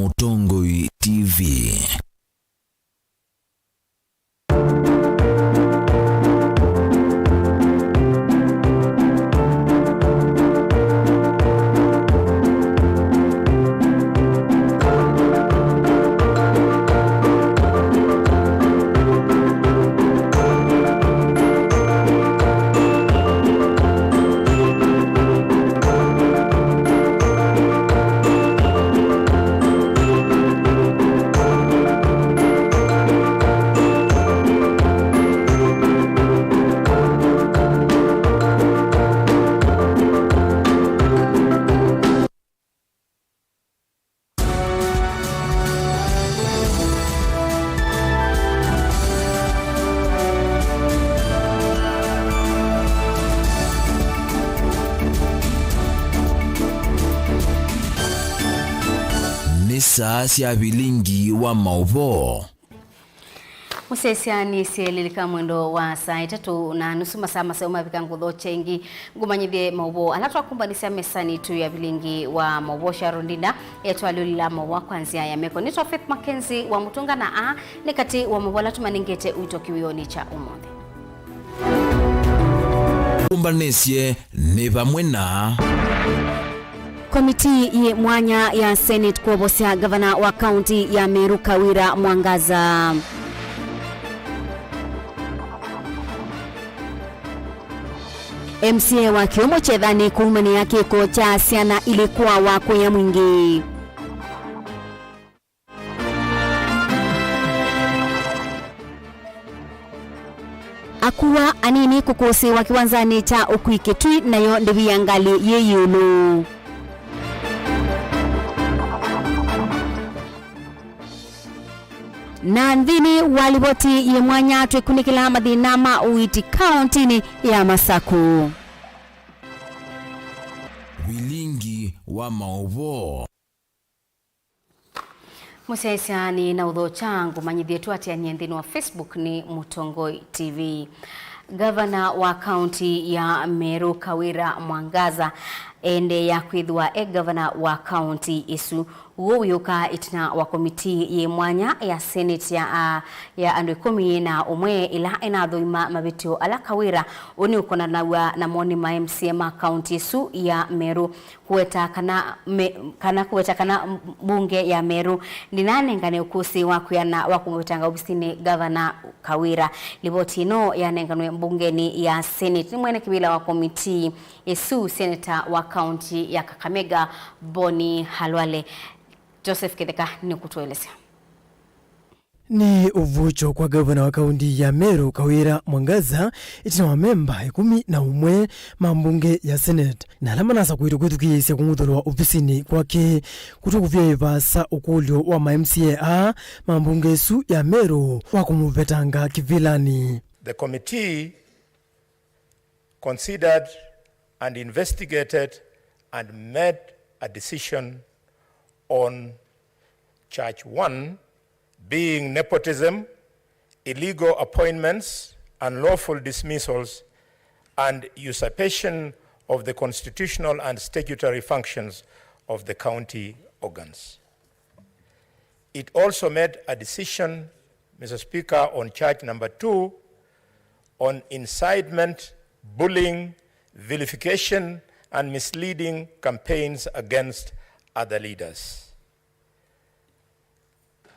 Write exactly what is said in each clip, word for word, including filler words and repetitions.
Mũtongoi T V. Nĩ saa sya vilingi wa maũvoo. Mũsyaĩĩsya nĩ syelilika mwendo wa saa itatũ na nusu, masaa maseo mavika ngũthokya ĩngĩ ngũmanyĩthye maũvoo ala twakumbanisya mesanĩ ĩtu ya vilingi wa maũvoo sya Rondinda. Etwalyũlila maũvoo kwa nzĩa ya meko. Nĩtwa Faith Mackenzie wa Mũtũnga na aa nĩ katĩ wa maũvoo ala tũmanengete ũito kĩwĩonĩ kya ũmũnthĩ. Kumbanisye nĩ vamwe na Komitii yĩ mwanya ya Senate kwovosya ngavana wa kaunti ya Meru Kawira Mwangaza. M C A wa Kĩũmũ Kyethanĩ kũumanĩa kĩko kya syana ilĩ kũawa kũya mwingĩ. Akua anini kũkũsĩĩwa kĩwanzanĩ kya ũkui Kĩtui, nayo ndĩvi ya ngalĩ yĩ ĩũlũ. Na nthĩnĩ wa livoti yĩ mwanya, twĩkunĩkĩla mathĩna ma ũiiti kaũntĩnĩ ya Masakũ. Vilingi wa maũvoo. Mũsyaĩĩsya nĩ na ũthokya ngũmanyĩthye tũatĩanĩe nthĩnĩ wa Facebook nĩ Mũtongoi T V. Ngavana wa kaunti ya Meru Kawira Mwangaza endeea kwĩthĩwa e ngavana wa kaunti ĩsu. Ũu wĩũka ĩtina wa komitii yĩ mwanya ya Senate ya, a, ya andũ ĩkũmi na ũmwe ĩla ĩnathũima mavĩtyo ala Kawira ũnĩũkonanaw'a namo nĩ ma M C A ma kaunti ĩsu ya Meru. Kũweta kana me-, kana kũweta kana mbunge ya Meru ndĩnanengane ũkũsĩ wa kwĩana wa kũmũvetanga ovisinĩ Ngavana Kawira. Livoti ĩno yanenganwe mbungenĩ ya Senate nĩ mwene kĩvĩla wa komitii ĩsu, seneta wa kaunti ya Kakamega, Boni Halwale. Joseph Kĩtheka nĩkũtũelesya. Nĩ ũvũkyo kwa ngavana wa kaunti ya Meru, Kawira Mwangaza, ĩtina wa memba ĩkũmi na ũmwe ma mbunge ya Senate, na ala manasa kwĩtwa kwĩthukĩĩsya kũng'uthũlwa ovisinĩ kwake, kũtw'a kũvyaĩ vaasa ũkũlyo wa ma M C A aa ma mbunge ĩsu ya Meru wa kũmũvetanga kĩvĩlanĩ. The committee considered and investigated and made a decision on charge one, being nepotism, illegal appointments, unlawful dismissals, and usurpation of the constitutional and statutory functions of the county organs. It also made a decision, Mister Speaker, on charge number two, on incitement, bullying, vilification, and misleading campaigns against other leaders.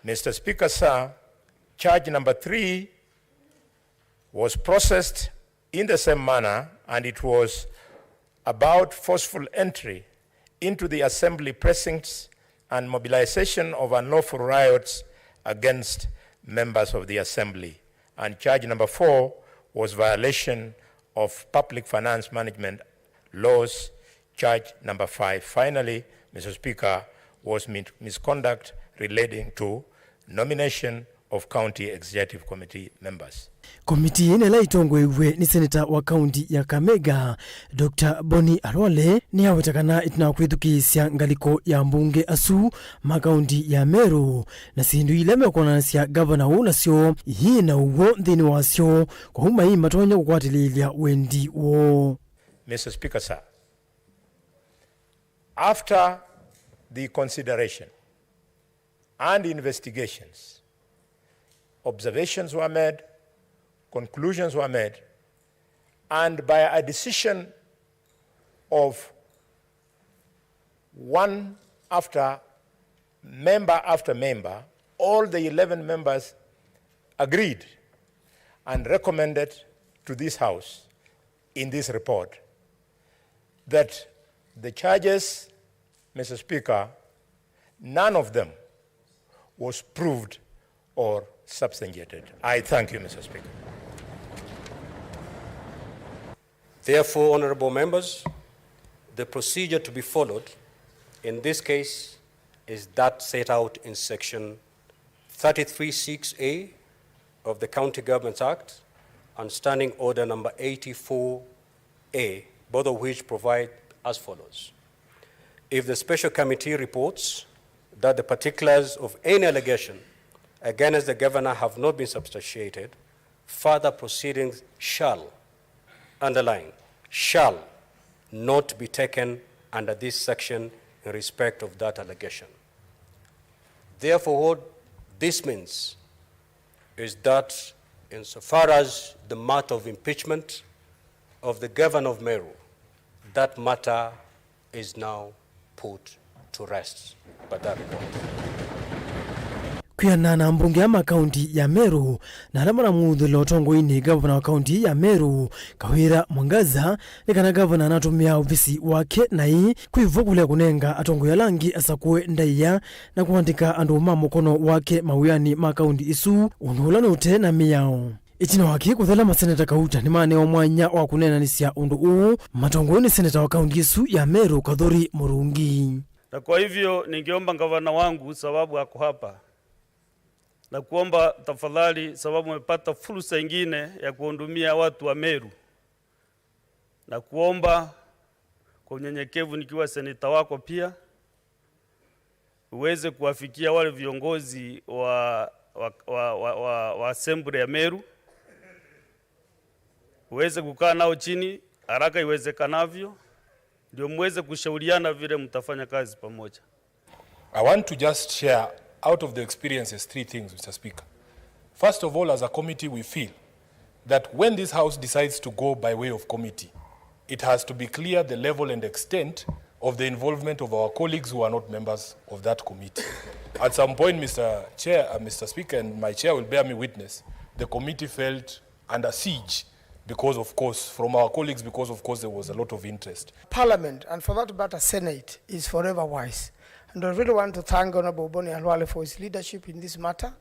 Mister Speaker, sir, charge number three was processed in the same manner, and it was about forceful entry into the assembly precincts and mobilization of unlawful riots against members of the assembly. And charge number four was violation of public finance management laws. Charge number five, finally, Mister Speaker, was mi-, misconduct relating to nomination of County Executive Committee members. Komitii ĩno ĩla ĩtongoew'e nĩ seneta wa kaunti ya Kakamega, Doctor Boni Halwale, nĩyaweta kana ĩtina wa kwĩthukĩĩsya ngalĩko ya mbunge asu ma kaunti ya Meru, na syĩndũ ila mekwonanasya ngavana ũũ nasyo iyĩ na ũw'o nthĩnĩ wasyo, kwoou mai matonya kũkwatĩlĩĩlya wendi woo. Mister Speaker, sir, after the consideration, and investigations, observations were made, conclusions were made, and by a decision of one after member after member, all the eleven members agreed and recommended to this House in this report that the charges, Mister Speaker, none of them was proved or substantiated. I thank you, Mister Speaker. Therefore, honorable members, the procedure to be followed in this case is that set out in section thirty-three six A of the County Governments Act and Standing Order number eighty-four A, both of which provide as follows. If the special committee reports that the particulars of any allegation against the governor have not been substantiated, further proceedings shall, underline, shall not be taken under this section in respect of that allegation. Therefore, what this means is that insofar as the matter of impeachment of the governor of Meru, that matter is now put to rest by that report. Kwĩanana na ambunge a ma kaunti ya Meru na ala manamũthũlĩla ũtongoinĩ, ngavana wa kaunti ya Meru, Kawira Mwangaza, nĩ kana ngavana anatũmĩa ovisi wake naĩ kwĩvwa kũlea kũnenga atongoi ala angĩ asakũe ndaĩa na kũandĩka andũ ma mũkono wake mawĩanĩ ma kaunti isu, ũndũ ũla nĩ ũte na mĩao. Ĩtina wa kĩĩ kũthela, maseneta kauta nĩmanewa mwanya wa kũneenanĩsya ũndũ ũũ, matongoew'e nĩ seneta wa kaunti ĩsu ya Meru, Kathuri Murungi. Na kwa hivyo ningeomba gavana wangu, sababu ako hapa, na kuomba tafadhali, sababu umepata fursa ingine ya kuhudumia watu wa Meru, na kuomba kwa unyenyekevu, nikiwa seneta wako pia, uweze kuwafikia wale viongozi wa, wa, wa, wa, wa, wa assembly ya Meru, uweze kukaa nao chini haraka iwezekanavyo, ndio muweze kushauriana vile mtafanya kazi pamoja. I want to just share out of the experiences three things, Mister Speaker. First of all, as a committee, we feel that when this House decides to go by way of committee, it has to be clear the level and extent of the involvement of our colleagues who are not members of that committee. At some point, Mister Chair, uh, Mister Speaker, and my chair will bear me witness, the committee felt under siege because, of course, from our colleagues, because, of course, there was a lot of interest. Parliament, and for that matter, Senate, is forever wise. And I really want to thank Honorable Boni Khalwale for his leadership in this matter.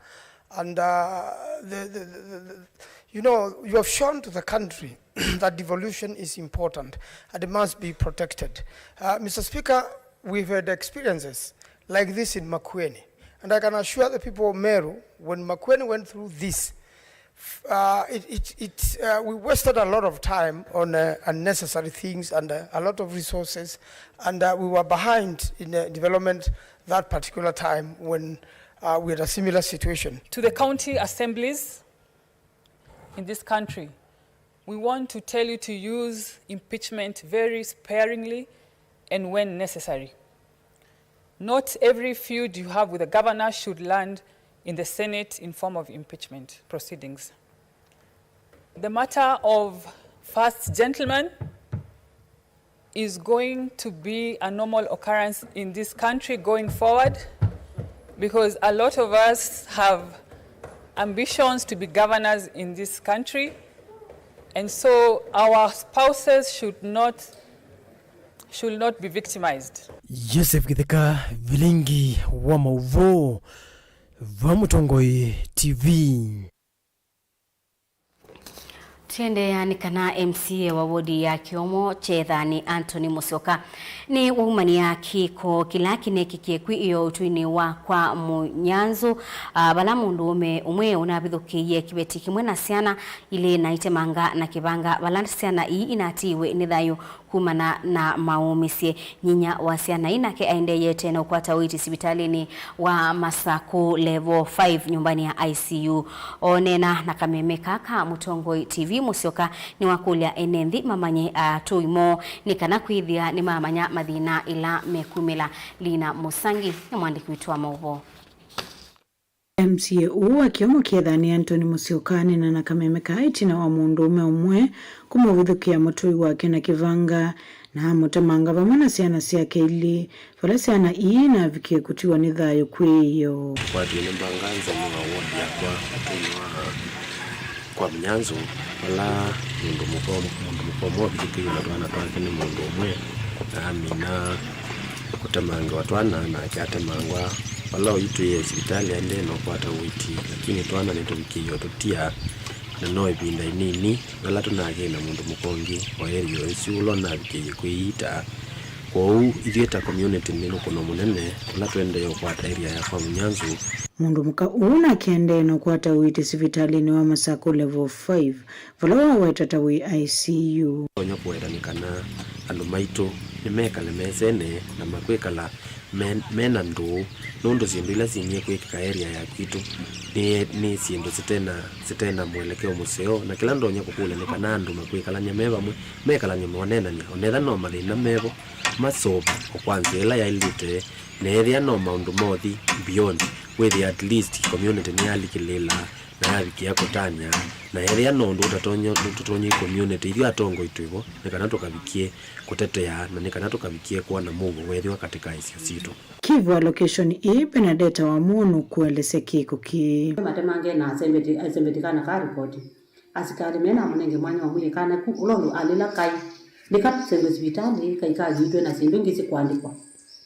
And, uh, the, the, the, the, you know, you have shown to the country that devolution is important and it must be protected. Uh, Mister Speaker, we've had experiences like this in Makueni. And I can assure the people of Meru, when Makueni went through this, uh, it, it, it, uh, we wasted a lot of time on, uh, unnecessary things and, uh, a lot of resources, and, uh, we were behind in, uh, development that particular time when, uh, we had a similar situation. To the county assemblies in this country, we want to tell you to use impeachment very sparingly and when necessary. Not every feud you have with the governor should land in the Senate in form of impeachment proceedings. The matter of first gentleman is going to be a normal occurrence in this country going forward, because a lot of us have ambitions to be governors in this country, and so our spouses should not, should not be victimized. Joseph Kitheka, Vilingi wa Mauvoo, va Mũtongoi T V. Tũendeea nĩ kana M C A wa wodi ya Kĩomo Kyethani, Anthony Mũsyoka, nĩ waumania kĩko kĩla kĩneekĩkie kwĩ ĩoo ũtũinĩ wa kwa Mũnyanzũ, ah, vala mũndũũme ũmwe ũnavithũkĩie kĩveti kĩmwe na syana ilĩ na aitemanga na kĩvanga vala syana ii inatiiwe nĩ thayũ kumana na maũmĩsye. Nyinya wa syana ii nake aendeeyete na ũkwata ũiiti sivitalĩnĩ wa Masakũ Level five nyũmbanĩ ya I C U. Oneena na kameme kaka, Mũtongoi T V Mũsyoka nĩwakũlya ene nthĩ mamanye atũi moo nĩ kana kwĩthĩa nĩmamanya mathĩna ĩla mekumĩla. Lina Mũsangi nĩ mwandĩki witũ wa maũvoo. M C A ũũ wa kĩomo kĩethaa nĩ Anthony Mũsyoka aneenana kameme kaa ĩtina wa mũndũũme ũmwe kũmũvithũkĩa mũtũi wake na kĩvanga na amũtemanga vamwe na syana syake ilĩ, vala syana ii inavikie kũtiwa nĩ thayũ kwĩyo. Kwatw'e nĩ mbanga nzanĩ wa ward yakwa ũtũinĩ wa kwa Mnyanzu, vala mũndũ mũka, mũndũ mũka ũmwe wavithũkĩiwe na twana twake nĩ mũndũ ũmwe, na amina kũtemangĩwa twana, nake atemangwa vala ũitwĩe sivitalĩ aendee na ũkwata ũiiti, lakini twana nĩtũvikĩie ũtũtia, na no ĩvinda ĩnini vala tũnakĩe na mũndũ mũka ũngĩ wa area ĩsu ũla ũnavikĩie kwĩiita. Kwoou, ithyĩ ta community nĩ mũkũno mũnene ũla tũendee ũkwata area ya kwa Mnyanzu. Mũndũ mũka ũũ nake aendee na ũkwata ũiiti sivitalĩnĩ wa Masakũ Level five, vala wawetwa ta wĩ I C U. Tonya kũweta nĩ kana andũ maitũ nĩmekale mesene na makwĩkala me, me na ndũũ, nũndũ syĩndũ ila syĩnie kwĩkĩka area ya kwitũ nĩ, nĩ syĩndũ sitena, sitena mwelekeo mũseo, na kĩla ndonya kũkũlya nĩ kana andũ makwĩkalany'a me vamwe, mekalany'a moneenany'a, onetha no mathĩna mevo, masolve o kwa nzĩa ĩla yaĩlĩte, na ethĩa no maũndũ mothi beyond, wĩthĩa at least community nĩyalikĩlĩĩla na yavikĩa kũtany'a, na ethĩa no ũndũ ũtatonya, ũtatonyei community, ithyĩ atongoi twĩvo nĩ kana tũkavikie kũtetea na nĩ kana tũkavikie kwona mũuo weethĩwa katĩ ka isio sitũ. Kĩvũ wa location ĩĩ, Benedetta Wamũũ nũkũelesya kĩko kĩĩ. Matemange na asembeti, asembeti kana ka ripoti. Asikalĩ mena amũnenge mwanya wa mwĩĩ kana ku ũla ũndũ alĩla kai. Nĩkasembe sivitalĩ, kai kayitwe na syĩndũ ingĩ sikwandĩkwa.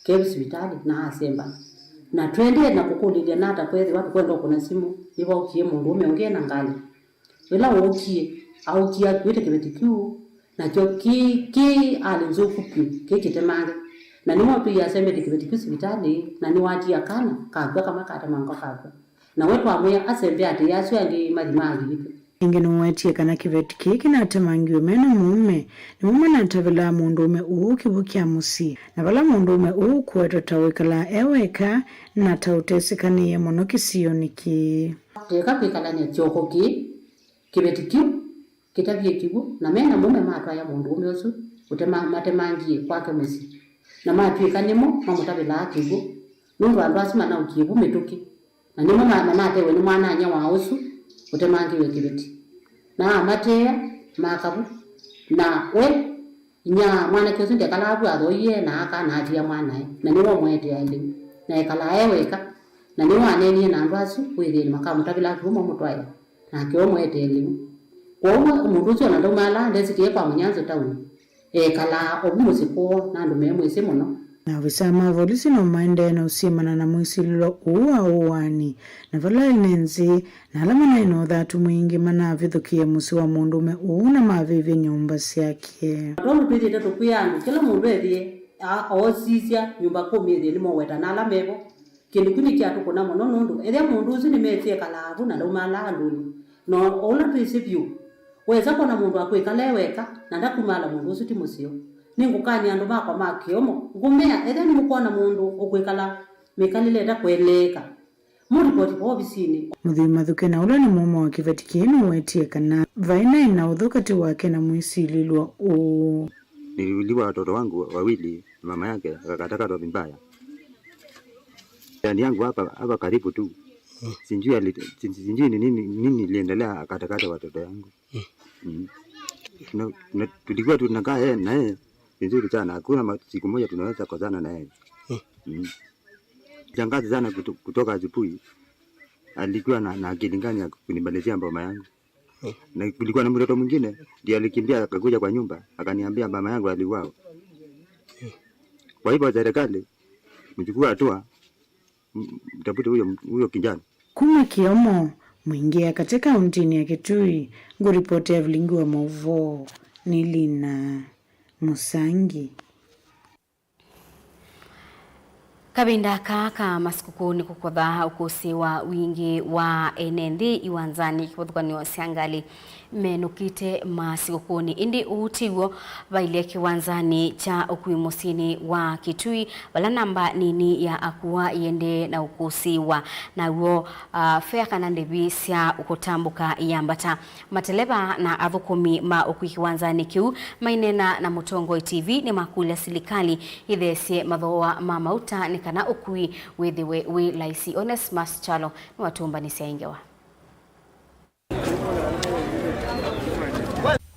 Kevu sivitalĩ na asemba. Na tũendee na kũkũlĩlya nata kwethĩwa tũkwenda ũkũna simũ, nĩvaukie mũndũũme ũngĩ ena ngalĩ. Ĩla wookie, aũkie akuĩte kĩveti kĩu, nakyo kĩ, kĩ alĩ nzũku vyũ, kĩ kĩtemange. Na nĩwatwĩie asembete kĩveti kĩu sivitalĩ, na nĩwatia kana kakw'a kamwe katemangwa kakw'a. Na we twamwĩa asembe atĩ asu angĩ mathi maakĩvĩtw'e. Ĩngĩ nũwetie kana kĩveti kĩĩ kĩnatemangiwe me na mũũme, nĩmo manatavĩlaa mũndũũme ũũ kĩw'ũ kya mũsyĩ, na vala mũndũũme ũũ ũkũetwa ta wĩkalaa e weka na ta ũtesĩkanĩie mũno kĩsionĩ kĩĩ. Tũeka kwĩkalany'a kyoko kĩĩ, kĩveti kĩu kĩtavye kĩw'ũ, na me na mũũme matwaya mũndũũme ũsu ũtema-, matemangie kwake mũsyĩ, na matw'ĩka nĩmo mamũtavĩlaa kĩw'ũ, nũndũ andũ asu manaũkie vu mĩtũkĩ, na nĩmo ma-, manatewe nĩ mwana-a-inyia wa ũsu ũtemangiwe kĩveti. Na amatea, maka vu, na we Inyia mwanake ũsu ndekalaa vu, athooie na aka na atia mwanae, na nĩwe ũmũetee lĩu. Na ekalaa e weka, na nĩwe waneenie na andũ asu wĩthĩe nĩmakamũtavĩla kĩw'ũ mamũtwae, nake ũmũetee lĩu. Kwoou mũndũ ũsu o na ndaumaalaa, ndesĩkĩe kwa Mũnyanzũ taoni. Ekalaa o vu mũsyĩ kwoo, na andũ memwĩsĩ mũno. Na avisaa ma volisi no maendee na ũsyĩmana na mwĩsilĩlwa ũũ wa ũaani, na vala aĩ nĩ nzĩ, na ala manaĩ na ũthatu mwingĩ manavithũkĩie mũsyĩ wa mũndũũme ũũ na mavĩvya nyũmba syake. Tondũ twĩthĩĩte tũkwĩa andũ, kĩla mũndũ ethĩe a-, oosisya nyũmba kũmĩthĩe nĩmoweta na ala mevo. Kĩndũ kĩu nĩkyatũkũna mũno, nũndũ ethĩa mũndũ ũsu nĩmesie kalaa vu na ndaumaalaa andũnĩ. Na o ũla twĩsĩ vyũ, wesa kwona mũndũ akwĩkala e weka na ndakumaala mũndũ ũsu ti mũseo. Nĩngũkany'a andũ makwa ma kĩomo, ngũmea, ethĩa nĩmũkwona mũndũ ũkwĩkala mĩkalĩle ĩtakweleeka, mũlipoti vovisinĩ. Mũthei Mathuke, na ũla nĩ mũũme wa kĩveti kĩĩ, nũwetie kana vai naĩ na ũthũ katĩ wake na mwĩsilĩlwa ũũ. Niliuliwa watoto wangu wawili na mama yake akakatakatwa vibaya. Jirani yangu hapa, hapa karibu tu. Sijui ali-, si-, sijui ni nini, nini iliendelea, akatakata watoto yangu. Mm. Tuna-, tuna-, tulikuwa tunakaa yeye na yeye vizuri sana. Hakuna ma-, siku moja tunaweza kosana na yeye. Mm. Shangazi sana kuto-, kutoka asubuhi. Alikuwa na, na akili gani ya kunimalizia boma yangu? Na kulikuwa na mtoto mwingine, ndiye alikimbia akakuja kwa nyumba, akaniambia mama yangu aliuawa. Kwa hivyo serikali, mchukue hatua, m-, mtafute huyo, huyo kijana. Kuma Kĩomo, Mwingĩa Katĩ kaũntĩnĩ ya Kitui, ngũripoti Evelyn Ngua Mauvoo, nĩ Lina Mũsangi. Kavinda aka ka masikukũ nĩ kũkotha ũkũsĩ wa wingĩ wa ene nthĩ iwanzanĩ kĩvathũkany'o sya ngalĩ. Menũkĩte masikũkũnĩ, ĩndĩ ũu tiw'o vailye kĩwanzanĩ kya ũkui mũsyĩnĩ wa Kitui, vala namba nini ya akua yĩendee na ũkũsĩĩwa, naw'o, ah, fea kana ndĩvi sya kũtambũka yambata. Mateleva na athũkũmi ma ũkui kĩwanzanĩ kĩu maineena na Mũtongoi T V nĩmakũlya silikalĩ ĩtheesye mathooa ma mauta nĩ kana ũkui wĩthĩwe wĩ laisi. Onesmus Kyalo nĩwatũmbanĩsya ĩ ngewa.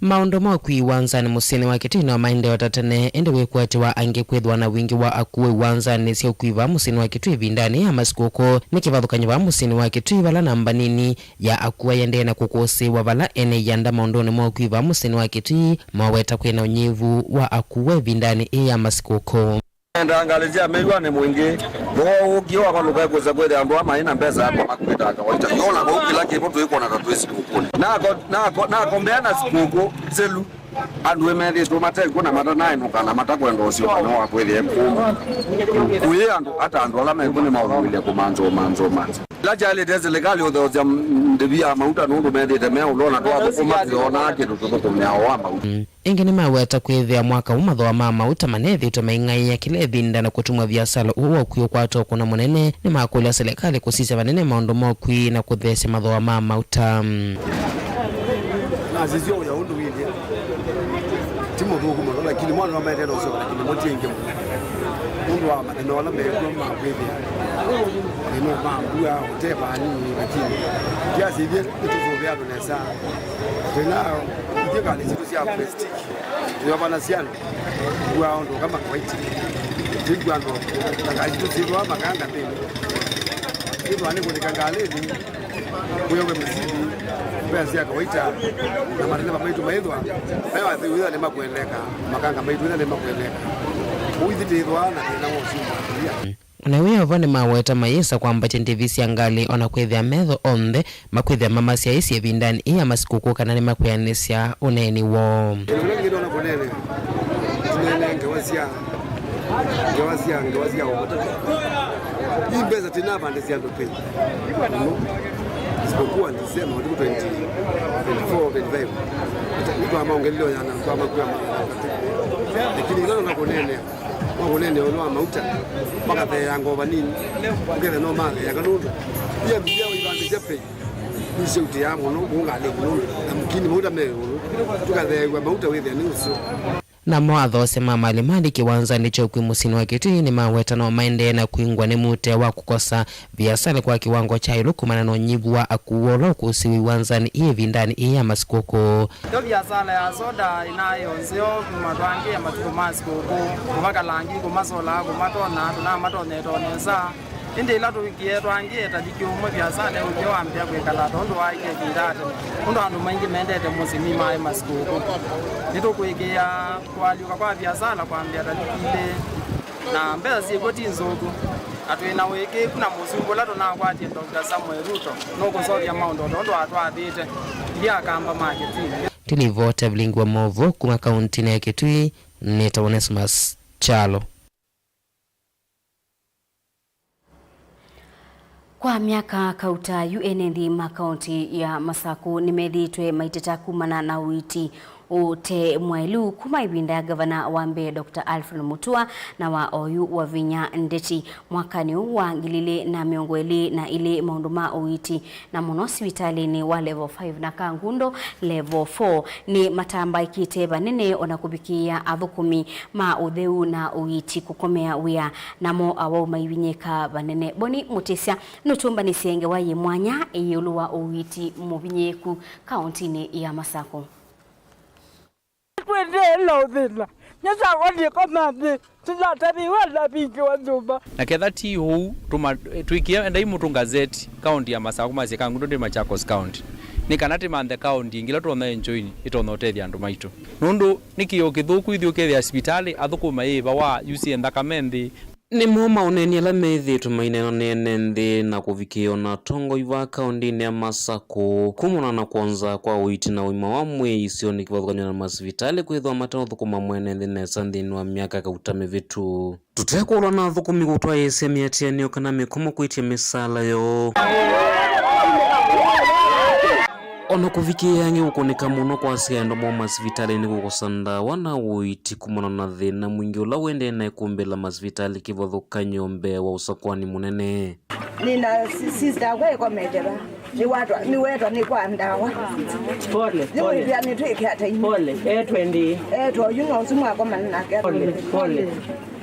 Maũndũ ma ũkui wanzanĩ mũsyĩnĩ wa Kitui no maendee o ta tene, ĩndĩ wĩkwatyo wa angĩ kwĩthĩwa na wingĩ wa akua iwanzanĩ sya ũkui vaa mũsyĩnĩ wa Kitui ĩvindanĩ ya masikũkũ nĩ kĩvathũkany'o vaa mũsyĩnĩ wa Kitui, vala namba nini ya akua yendee na kũkũsĩĩwa, vala ene ianda maũndũnĩ ma ũkui vaa mũsyĩnĩ wa Kitui maweta kwĩ na ũnyivu wa akua ĩvindanĩ ĩĩ ya masikũkũ. Endaa ngalĩ sya mĩw'anĩ mwingĩ, thooa ũkĩe wavalũka ĩkũsa kwĩthĩa andũ aa maĩ na mbesa yakwa makwĩtaa kawaita. Yona vau kĩla kĩvo twĩkwona ta twĩ sikũkũnĩ. Nako, nako, nakombea na sikũkũ selu. Andũ ĩmethĩtwe matekw'o na matanaenũka na matakwenda ũsyoka no wakwĩthĩa kũma. Kũyĩ andũ ata andũ ala mekw'o nĩmaũmĩlya kũmanza ũmanza ũmanza. Ĩla kyaĩlĩte silikalĩ ũtheũsya ndĩvi ya mauta nũndũ methĩte me ũlona twathũkũma twĩonaa kĩndũ tũthũkũmĩawa wa mauta. Mm. Ĩngĩ nĩmaweta kwĩthĩa mwaka ũũ mathooa ma mauta maneethĩĩtwe maing'aĩa kĩla ĩvinda na kũtuma viasala ũũ wa ũkui ũkwata ũkũna mũnene. Nĩmakũlya silikalĩ kũsisya vanene maũndũ ma ũkui na kũtheesya mathooa ma mauta. Nasisya ũya ũndũ wĩlye ti mũthũku mũno, lakini mwana no maendee na ũsyoka na kĩnimo ti ĩngĩ mũno nũndũ wa mathĩna ala mekw'o ma kwĩthĩa mathĩna ma mbua ũte vanini, lakini kiasi ithyĩ nĩtũsũvĩa andũ nesa. Twĩna ithyĩ ngalĩ sitũ sya Prestige, tũyovana syana kua ũndũ kama kawaiti. Twĩkw'a andũ na ngalĩ sitũ syĩthwa makanga nthĩnĩ. Twĩthwa nĩ kũlika ngalĩnĩ, kwĩowe mĩsili, mbesa sya kawaita, na matereva maitũ maĩthwa me watheu, ĩtha nĩ makweleka, makanga maitũ ĩtha nĩ makweleka. Ũu ithyĩ twĩthwa na thĩna wa ũsumba. Na wĩ avo nĩmaweta mayĩsa kwambatya ndĩvi sya ngalĩ, o na kwĩthĩa metho onthe makwĩthĩa mamasyaĩĩsye ĩvindanĩ ĩĩ ya masikũkũ kana nĩmakwĩanĩsya ũneeni woo. Kĩla kĩndũ ona kũneenea, tũneenea ngewa sya, ngewa sya, ngewa sya ũmũtata. Ii mbesa tinavandĩsya andũ pei. Mũno. Isipokuwa Disemba, matukũ twenty, twenty-four, twenty-five. Nĩtwamaongelile o yana, twamakw'a. Lakini ila ona kũneenea. Wa kũneenea ĩũlũ wa mauta, makatheea ngoo vanini, ũkethĩa no matheeaga nũndũ ia mbia ivandĩsya pei nĩsyautĩaa mũno kũu ngalĩnĩ nũndũ na mũkini mauta me ĩũlũ, tũkatheew'a mauta wĩthĩa nĩ ũseo. Namo athoosya ma malimali kĩwanzanĩ kya ũkui mũsyĩnĩ wa Kitui nĩmaweta no maendee na kwingwa nĩ mũtee wa kũkosa viasala kwa kĩwango kya ĩũlũ kumana na ũnyivu wa akua ũla ũkũsĩĩwe iwanzanĩ ii ĩvindanĩ ii ya masikũkũ. Yo viasala ya soda ĩnaĩ o nzeo kuma twangĩe matukũ ma sikũkũ, kũmakalangi, kũmasola, kũmatona, tũnamatonyete o nesa. Ĩndĩ ĩla tũvikie twangĩe taliki ũmwe, viasala yũkie wambĩa kwĩkala tondũ waĩle ĩvinda ya tene, nũndũ andũ maingĩ mendete mũsyĩ nĩmaĩ masikũkũ. Nĩtũkũĩkĩĩa kũalyũka kwa viasala kwambĩa taliki ilĩ. Na mbesa syĩkw'o ti nzũku, na twĩ na ũĩkĩĩku na mũsumbĩ ũla tũnakwatie, Doctor Samuel Ruto, nũkũseũvya maũndũ o tondũ atwathĩte ithyĩ Akamba ma Kitui. Ndilivota vilingi wa maũvoo kuma kauntinĩ ya Kitui, nĩtawa Onesmus Kyalo. Kwa myaka kauta, yu ene nthĩ ma kaunti ya Masaku nĩmethĩĩtwe maiteta kumana na ũiiti ũte mwaĩlu kuma ĩvinda ya ngavana wa mbee, Doctor Alfred Mutua, na wa oyu Wavinya Ndeti. Mwakanĩ ũũ wa ngili ilĩ na mĩongo ĩlĩ na ilĩ, maũndũ ma ũiiti, na mũno sivitalĩnĩ wa level five na Kangundo level four, nĩmatambaĩkĩte vanene, o na kũvikĩĩa athũkũmi ma ũtheu na ũiiti kũkomea wĩa, namo awau maivinyĩĩka vanene. Boni Mũtĩsya nũtũmbanĩsye ngewa yĩ mwanya ĩũlũ wa ũiiti mũvinyĩĩku kauntinĩ ya Masakũ. Twendee na ũthĩna. Nĩsakwa ndĩkoma nthĩ, tũnataviwe ndavingĩwa nyũmba. Na ketha ti ũu, tũma-, twĩkĩe ndaimũ tũ gazette, kaunti ya Masakũ masye Kangundo ndĩ Machakos County. Nĩ kana tĩmanthe kaunti ĩngĩ ĩla tũtonya enjoy, ĩtonya ũtethya andũ maitũ. Nũndũ nĩ kĩoo kĩthũku ithyĩ ũkethĩa sivitalĩ, athũkũmi mayĩva wa yusie nthakame nthĩ. Nĩmo maũneeni ala meĩthĩĩtwe maineenwa nĩ ene nthĩ na kũvikĩĩa o na atongoi va kaũntĩnĩ ya Masakũ kumana na kwonza kwa ũiiti na ũima wa mwĩĩ isionĩ kĩvathũkany'o na masivitalĩ kwĩthĩwa mate ũthũkũma mwene nthĩ nesa nthĩnĩ wa myaka kauta mĩvĩtu. Tũtekũlwa na athũkũmi kũtwaĩĩsya mĩatĩanĩo kana mĩkomo kwĩtya mĩsaala yoo. O na kũvikĩĩa angĩ kũkũnĩka mũno kwa asyai andũ moo masivitalĩnĩ kũkosa ndawa na ũiiti kumana na thĩna mwingĩ ũla ũendee na ĩkumbĩ la masivitalĩ kĩvathũkany'o mbee wa ũsakwani mũnene. Nĩna si-, sister akwa ĩkomete va. Nĩwatwa, nĩwetwa nĩ kwa ndawa. Pole, pole. Nĩwĩthĩa nĩtwĩke ata inyuĩ? Pole, etwe ndi. Etwa oyu no ũsu mwakomana nake. Pole, pole.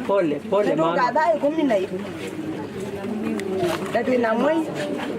Pole, pole, mama. Tũka thaa ĩkũmi na ĩmwe. Na twĩ na mwei,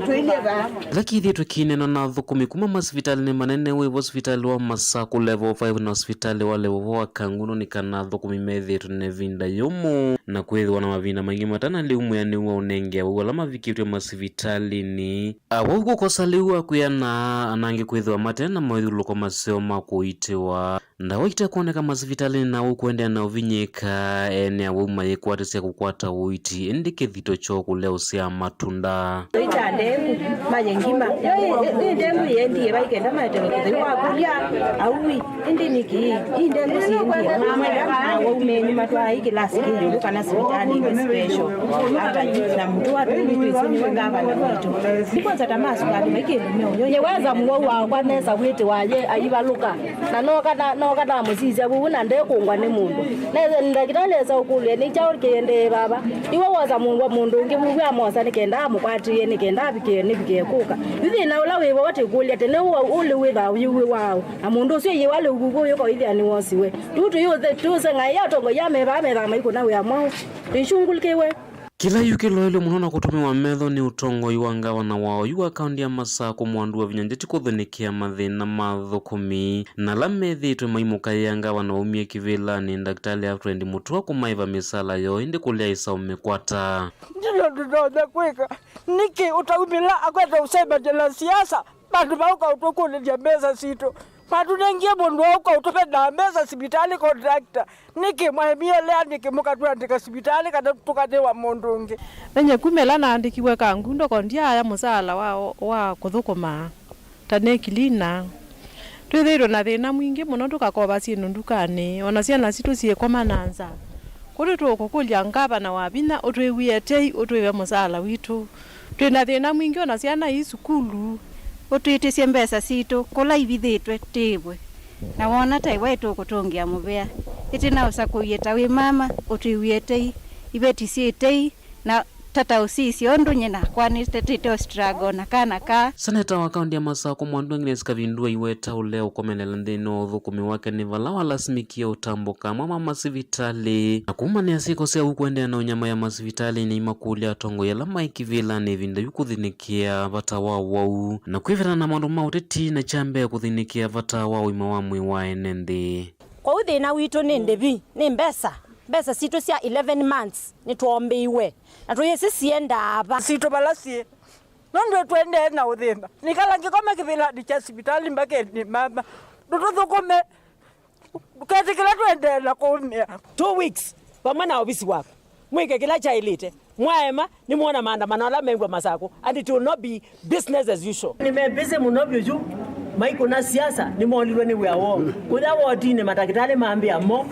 tũilyĩ vaa. Ĩla kĩthĩtwe kĩneena na athũkũmi kuma masivitalĩnĩ manene wĩvo sivitalĩ wa Masakũ Level five na sivitalĩ wa Level four wa Kangundo nĩ kana athũkũmi methĩĩtwe na ĩvinda yũmũ na kwĩthĩwa na mavinda maingĩ matana lĩu mwĩanĩu wa ũnenge awau ala mavikĩtw'e masivitalĩnĩ. Awau kũkosa lĩu wa kwĩana, ana angĩ kwĩthĩwa mate na mawĩthyũlũlũko maseo ma kũitĩwa. Ndawa itekwoneka masivitalĩnĩ na ũkũendeea na ũvinyĩĩka, ene awau mayĩkwatĩsya kũkwata ũiiti, ĩndĩ kĩthito kyoo kũlea ũsyaa matunda. Ita ndengu, manye ngima. Yo ĩ, ĩ, ĩ ndengu yendie vai kenda maete ũtheu wa kũlya, aui, ĩndĩ nĩkĩ, ĩ ndengu siendie. Mama, awau menyu matwaa ĩ kĩlasi kĩ ĩũlũ kana sivitalĩ ĩngĩ special. Ata yu, na mũtũ wa twenty twenty nĩwe ngavana witũ. Nĩ kwanza ta masukali mai kĩndũ mĩonyo. Nĩweza mũwau wakwa nesa wĩtĩwa ye aivalũka. Na noka na, noka namũsisya vuvu na ndekũngwa nĩ mũndũ. Nese ndakĩtalĩ esa ũkũlya, "Nĩ kyaũ kĩendee vava?" Iwe wosa mũndũ, mũndũ ũngĩ vuvu amosa nĩ kenda amũkwatĩĩe, nĩ kenda avikĩe, nĩvikĩe kũka. Yu thĩna ũla wĩ vo tĩkũlya tene ũũ, ũlĩ wĩthaa ũyĩw'ĩ waũ? Na mũndũ ũsu ĩyĩwa lĩu vuvu ũyũka ũithĩa nĩwosiwe. Yu tũyũthe, tũseng'aĩa atongoi amevaa methaa maikũna wĩa mwaũ? Tũisyũngũlĩkĩwe. Kĩla yu kĩloelwe mũno na kũtũmĩwa metho nĩ ũtongoi wa ngavana wa oyu wa kaũnti ya Masakũ Mwandu wa Vinya Njeti kũthĩnĩkĩa mathĩna ma athũkũmi na ala methĩĩtwe maimũkaĩa ngavana waumie kĩvĩlanĩ, Ndakĩtalĩ Alfred Mutua, kũmaĩva mĩsala yoo ĩndĩ kũlea ĩsaũ mĩkwata. Ndino ndũtonya kwĩka. Nĩkĩ ũtaumĩla akwete ũsemany'a na siasa? Vandũ va ũka ũtũkũlĩlya mbesa sitũ, matũnengie mũndũ wa ũka ũtũvendaa mbesa sivitalĩ contractor. Nĩkĩ mwaemie lea nĩkĩ mũkatũandĩka sivitalĩ kana tũkatĩwa mũndũ ũngĩ? Nenye kuma ĩla naandĩkiwe Kangundo ko ndyaaya mũsaala wa, wa kũthũkũma ta nĩ cleaner. Twĩthĩĩtwe na thĩna mwingĩ mũno tũkakova syĩndũ ndukanĩ, o na syana sitũ syĩkoma na nzaa. Kũu nĩtũũkũkũlya ngavana wa vinya ũtwĩw'ĩe tei ũtwĩve mũsaala witũ. Twĩ na thĩna mwingĩ o na syana ii sukulu. Ũtwĩtĩsye mbesa sitũ kũla ivithĩtwe tĩĩvwe. Na woona ta ĩwa ĩtũkũtũngĩa mũvea. Ĩtina ũsakũie ta wĩ mama, ũtwĩw'ĩe tei, iveti syĩ tei, na tata ũsisye ũndũ nyie nakwa nĩtetĩte o struggle na kana kaa. Seneta wa kaũnti ya Masakũ Mwandu Agnes Kavindu aiweta ũlea ũkomelela nthĩnĩ wa ũthũkũmi wake nĩ vala walasimĩkie ũtambũka amwe ma masivitalĩ na kumanĩa syĩko sya ũkũendeea na ũnyamaya masivitalĩnĩ, aimakũlya atongoi ala maĩ kĩvĩlanĩ ĩvinda yu kũthĩnĩkĩa vata wa wau na kwĩvĩtana na maũndũ ma ũteti na kya mbee kũthĩnĩkĩa vata wa ũima wa mwĩĩ wa ene nthĩ. Kwoou thĩna witũ nĩ ndĩvi, nĩ mbesa. Mbesa sitũ sya eleven months nĩtwombĩiwe, na tũyĩsĩ siendaa va. Sitũ vala syĩ, nũndũ tũendee na ũthĩna. Nĩkala ngĩkoma kĩvĩlanĩ kya sivitalĩ mbakeni, mama, ndũtũthũkũme, ndũketĩkĩla tũendee na kũũmĩa. Two weeks vamwe na ovisi waku, mwĩke kĩla kyaĩlĩte. Mwaema, nĩmwona maandamano ala mew'a Masakũ, and it will not be business as usual. Nĩ me busy mũno vyũ yu, maikũna siasa, nĩmoolilwe nĩ wĩa woo. Kũya wodinĩ, matakĩtalĩ mambĩa mo,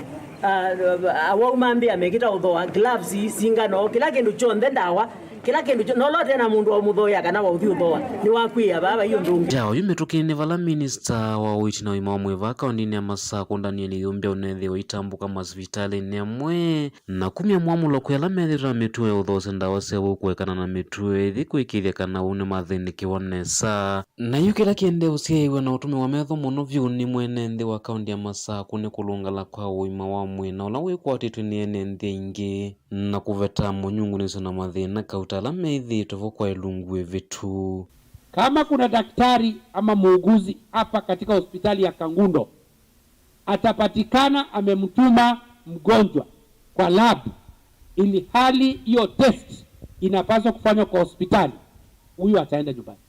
ah, awau mambĩa mekĩta ũthooa, gloves, singano, kĩla kĩndũ kyonthe, ndawa, kĩla kĩndũ kyo-, na ũla ũte na mũndũ wa ũmũthooea kana wa ũthi ũthooa, nĩwakw'ĩĩa vaa vai ũndũ ũngĩ. Ya oyu mĩtũkĩnĩ vala minista wa ũiiti na ũima wa mwĩĩ vaa kaũntinĩ ya Masakũ, Daniel Ĩyũmbya, ũneethĩwa itambũka masivitalĩnĩ amwe, na kumya mwamũlo kwĩ ala methĩĩtwe na mĩtuo ya ũthoosya ndawa syaw'o kũekana na mĩtuo ĩthi kũĩkĩĩthya kana ũu nĩmathĩnĩkĩwa nesa. Na yu kĩla kĩendee ũsyaĩĩw'a na ũtũmĩwa metho mũno vyũ nĩ mwene nthĩ wa kaũnti ya Masakũ nĩ kũlũngala kwa ũima wa mwĩĩ na ũla wĩkwatĩtwe nĩ ene nthĩ aingĩ, na kũveta mũnyungunĩsyo na mathĩna kauta ala methĩĩtwe vo kwa ĩlungu ĩvĩtu. Kama kuna daktari ama muuguzi hapa katika hospitali ya Kangundo, atapatikana amemtuma mgonjwa kwa lab, ili hali hiyo test inapaswa kufanywa kwa hospitali, huyu ataenda nyumbani.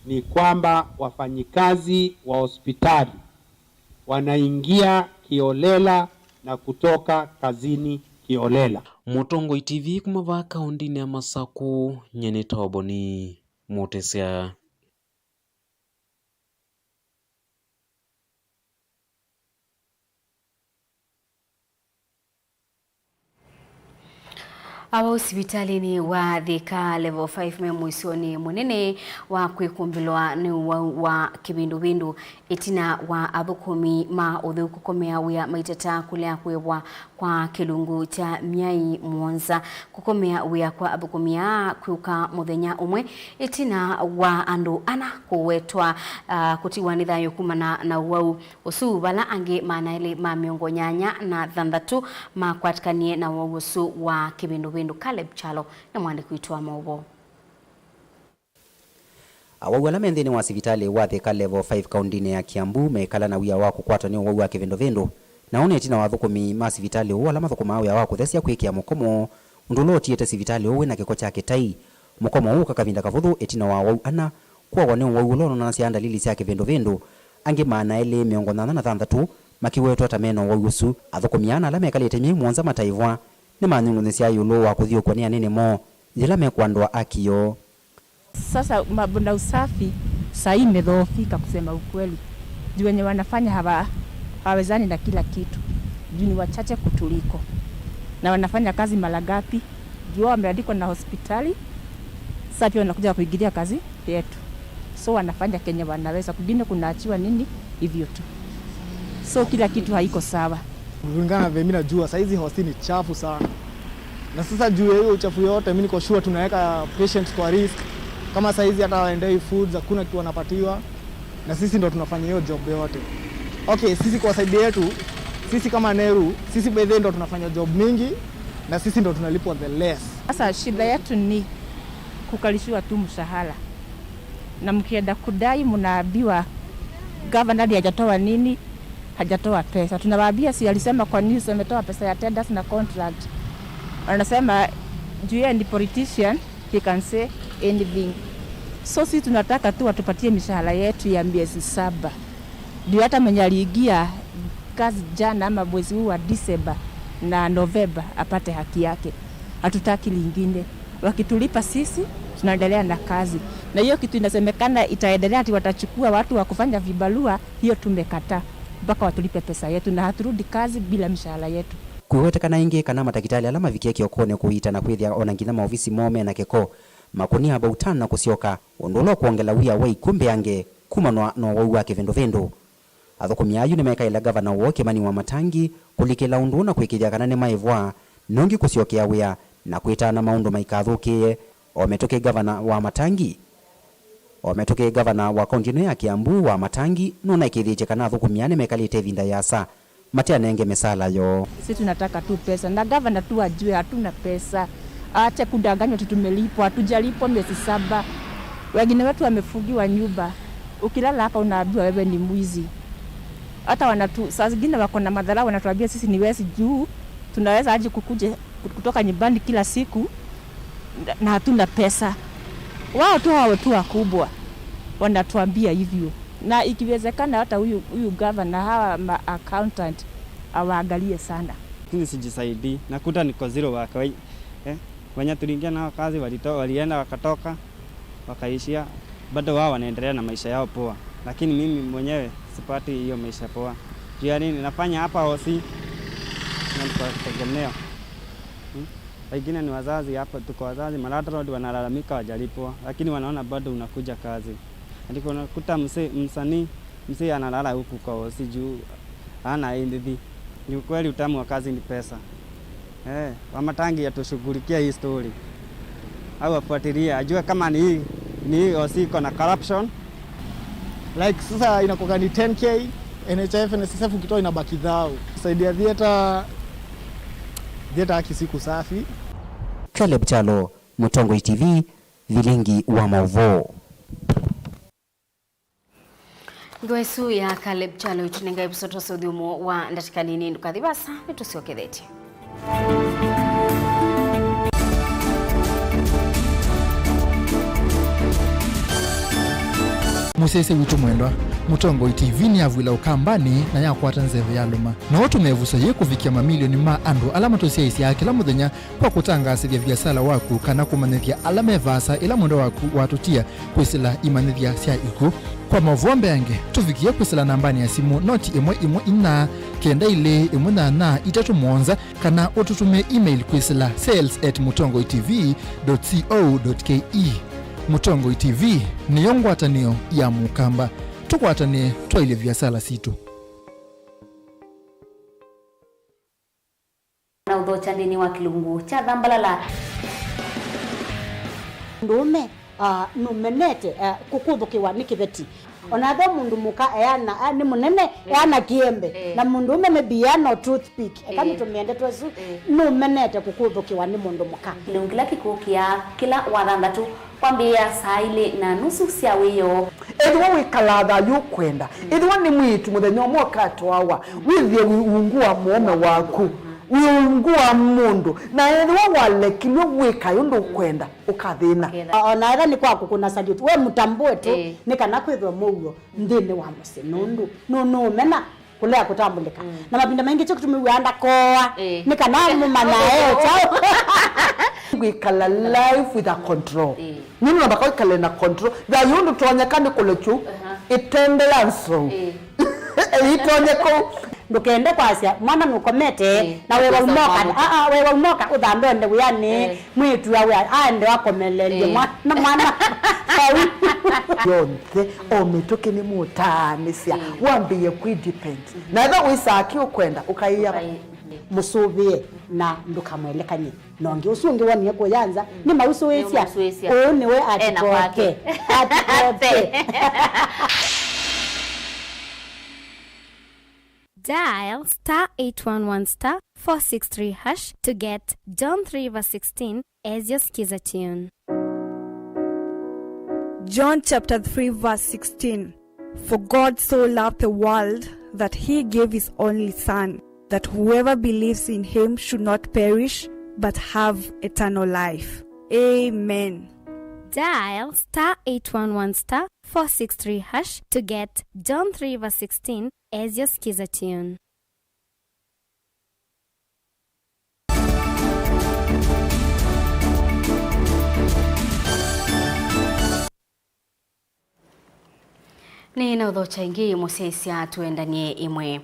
Ni kwamba wafanyikazi wa hospitali wanaingia kiholela na kutoka kazini kiholela. Mũtongoi T V kuma vaa kaũntinĩ ya Masakũ, nyie nĩtawa Boni Mũtĩsya. Awau sivitalĩnĩ wa Thika Level five me mũisyonĩ mũnene wa kwĩkũmbĩlwa nĩ ũwau wa kĩvĩndũvĩndũ ĩtina wa athũkũmi ma ũtheu kũkomea wĩa maitata kũlea kũĩvwa kwa kĩlungu kya myei mũonza. Kũkomea wĩa kwa athũkũmi aa kwĩũka mũthenya ũmwe ĩtina wa andũ ana kũwetwa, ah, kũtiwa nĩ thayũ kumana na ũwau ũsu, vala angĩ maana elĩ ma mĩongo nyanya na thanthatũ makwatĩkanie na ũwau ũsu wa kĩvĩndũvĩndũ. Caleb Kyalo nĩ mwandĩki witũ wa maũvoo. Awau ala me nthĩnĩ wa sivitalĩ wa Thika Level five kaũndĩnĩ ya Kiambu mekala na wia wa kũkwatwa nĩ ũwau wa kĩvĩndũvĩndũ, na ũũ nĩ ĩtina wa athũkũmi ma sivitalĩ ũũ ala mathũkũmaa wĩa wa kũthesya kwĩkĩa mũkomo, ũndũ ũla ũtiĩte sivitalĩ ũũ wĩna kĩko kya kĩtai. Mũkomo ũũ ũka kavinda kavũthũ ĩtina wa awau ana kũawa nĩ ũwau ũla ũnonanasya ndalili sya kĩvĩndũvĩndũ, angĩ maana elĩ mĩongo nyanya na thanthatũ makĩwetwa ta mena ũwau ũsu. Athũkũmi ana ala mekalĩte myei mũonza mataĩvwa nĩmanyungunyĩsya ĩũlũ wa kũthyũkw'a nĩ anene moo yĩla mekũandũa akio. Sasa mambo na usafi saa hii imedhoofika kusema ukweli. Juu wenye wanafanya hawa-, hawawezani na kila kitu. Juu ni wachache kutuliko. Na wanafanya kazi mara ngapi? Juu wao wameandikwa na hospitali, sasa pia wanakuja kuingilia kazi yetu. So wanafanya kenye wanaweza, kwingine kunaachiwa nini, hivyo tu. So kila kitu haiko sawa. Kulingana na vile mimi najua, saa hizi hosi ni chafu sana. Na sasa juu ya hiyo uchafu yote, mimi niko sure tunaweka patients kwa risk. Kama saa hizi hata hawaendei foods, hakuna kitu wanapatiwa. Na sisi ndo tunafanya hiyo job yote. Okay, sisi kwa side yetu, sisi kama Neru, sisi by the way ndo tunafanya job mingi, na sisi ndo tunalipwa the less. Sasa shida yetu ni kukalishiwa tu mshahara. Na mkienda kudai, mnaambiwa governor ndiye hajatoa nini, hajatoa pesa. Tunawaambia, si alisema kwa news ametoa pesa ya tenders na contract. Wanasema juu yeye ni politician, he can say anything. So si tunataka tu watupatie mishahara yetu ya miezi saba. Ndio hata mwenye aliingia kazi jana ama mwezi huu wa December na November apate haki yake. Hatutaki lingine. Wakitulipa sisi, tunaendelea na kazi. Na hiyo kitu inasemekana itaendelea ati watachukua watu wa kufanya vibarua, hiyo tumekataa. Mpaka watulipe pesa yetu na haturudi kazi bila mishahara yetu. Kwĩwetekana ĩngĩ kana matakitali ala mavikie kĩokonĩ kũiita na kwĩthĩa o na nginya maovisi moo mena kĩko, makũnia about ten na kũsyoka, ũndũ ũla ũkwongela wia wa ikw'ũ mbeange kumanwa na ũwau wa kĩvĩndũvĩndũ. Athũkũmi ayu nĩmekaĩle ngavana woo Kĩmani Wamatangi kũlikĩla ũndũ ũũ na kũĩkĩĩthya kana nĩmaĩvwa, nongi kũsyokea wĩa na kwĩtana maũndũ maikathũkĩĩe. O mĩtũkĩ ngavana Wamatangi, o mĩtũkĩ ngavana wa kaunti ĩno ya Kiambu, Wamatangi, nũnaĩkĩĩthĩtye kana athũkũmi aa nĩmekalĩte ĩvinda yĩasa mateanenge mĩsaala yoo. Sisi tunataka tu pesa. Na gavana tu ajue hatuna pesa. Aache kudanganywa ati tumelipwa. Hatujalipwa miezi saba. Wengine wetu wamefungiwa nyumba. Ukilala hapa unaambiwa wewe ni mwizi. Hata wanatu-, saa zingine wako na madharau, wanatuambia sisi ni wezi juu tunaweza aje kukuje kutoka nyumbani kila siku na, na hatuna pesa. Wao tu, wao tu wakubwa wanatuambia hivyo. Na ikiwezekana hata huyu, huyu gavana, hawa ma accountant awaangalie sana. Lakini sijisaidii, nakuta niko zero wa kawaida. Eh? Wenye tuliingia nao kazi walito-, walienda wakatoka, wakaishia, bado wao wanaendelea na maisha yao poa. Lakini mimi mwenyewe sipati hiyo maisha poa. Juu ya nini? Nafanya hapa O C, na niko tegemeo. Hmm? Wengine ni wazazi hapa, tuko wazazi, Malata Road wanalalamika wajalipwa, lakini wanaona bado unakuja kazi. Andiko unakuta mse-, msanii, msee analala huku kwa O C juu hana ndithi. Ni ukweli utamu wa kazi ni pesa. Eh, Wamatangi atushughulikia hii story. Au afuatilie, ajue kama ni hii, ni hii O C iko na corruption. Like, sasa inakuwa ni ten K, N H I F, N S S F ukitoa inabaki thao. Saidia theater, theater haki siku safi. Caleb Kyalo, Mũtongoi T V, vilingi wa maũvoo. Ngewa ĩsu ya Caleb Kyalo ĩtũnengae visa twose ũthyũmũo wa ndatĩka nini. Ndũkathi vasa, nĩtũsyokethetye. Mũsyaĩĩsya witũ mwendwa, Mũtongoi T V nĩyavw'ĩla Ũkambanĩ na yakwata nzeve ya lũma. No ũtũme ĩvuso yĩĩ kũvikĩa mamilioni ma andũ ala matũsyaĩĩsyaa kĩla mũthenya kwa kũtangaasĩthya viasala waku kana kũmanyĩthya ala me vaasa ĩla mwendwa waku watũtia kwĩsĩla imanyĩthya sya ikw'ũ. Kwa maũvoo mbeange, tũvikĩe kwĩsĩla nambanĩ ya simũ noti ĩmwe ĩmwe inya kenda ilĩ ĩmwe nyanya itatũ mũonza, kana ũtũtũmĩe email kwĩsĩla sales at mũtongoi T V dot co dot K E. Mũtongoi T V nĩyo ngwatanĩo ya Mũkamba. Tũkwatanĩe twaĩlye viasala sitũ. Na ũthokya nthĩnĩ wa kĩlungu kya Thambalala. Mũndũũme, ah, nũmenete, ah, kũkũthũkĩwa nĩ kĩveti. Ona ethĩwa mũndũ mũka eana, ah, nĩ mũnene, eh, eana kĩembe. Eh. Na mũndũũme maybe eana o toothpick. Eka, eh, nĩtũmĩende twesu, eh, nũmenete kũkũthũkĩwa nĩ mũndũ mũka. Kĩlungu kĩla kĩkũkĩa kĩla wathanthatũ kwambĩĩa saa ilĩ na nusu sya wĩoo. Ethĩwa wĩkalaa thayũ ũkwenda, ethĩwa nĩ mwĩĩtu mũthenya ũmwe ũkatwawa, wĩthĩe wĩ ungu wa mũũme waku, wĩ ungu wa mũndũ, na ethĩwa walekilw'e wĩkae ũndũ ũkwenda, ũkathĩna. Ũkethĩa. O-, ona ethĩwa nĩ kwa kũkũna salute, we mũtambũe tu, ĩĩ, nĩ kana kwĩthwe mũuo nthĩnĩ wa mũsyĩ, nũndũ nũ-, nũũmena kũlea kũtambũlĩka. Mm. Na mavinda maingĩ kyo kĩtumi wĩaa ndakoa, ĩĩ, nĩ kana mũmanya e kyaũ. Wĩkala life with a control. Ĩĩ. Nũndũ namba kwĩkala na control. Thayũ ndũtonyeka nĩ kũlekyu. Aha. Ĩtende ya nzou. Ĩĩ. Ĩtonye kũu. Ndũkende kwasya mwana nũkomete, ĩĩ, na wewa ũkĩsa ũmoka. Ũkamũka. Aa, wewa ũmoka ũthambe ũende wĩanĩ. Ĩĩ. Mwĩĩtu awe aende akomelelye, ĩĩ, mwa-, na mwana vau. Yonthe, o mĩtũkĩ nĩmũtaanĩsya, ĩĩ, wambĩĩe kwĩ depend. Mhm. Na ethĩwa wĩsaa kĩ ũkwenda, ũkaĩa. Ũkaĩ-, mhm, mũsũvĩe na ndũkamwelekany'e na ũngĩ. Ũsu ũngĩ wonie kũya nza, mm, nĩmausũĩsya. Nĩmausũĩsya. Ũũ nĩwe. Ena atikoke kwake. Atikoke. Dial star eight one one star four six three hash to get John three verse sixteen as your skiza tune. John chapter three verse sixteen. For God so loved the world that he gave his only Son, that whoever believes in him should not perish but have eternal life. Amen. Dial star eight one one star four six three hash to get John three verse sixteen as your skiza tune. Nĩ na ũthokya ĩngĩ mũsyaĩĩsya tũendanie ĩmwe.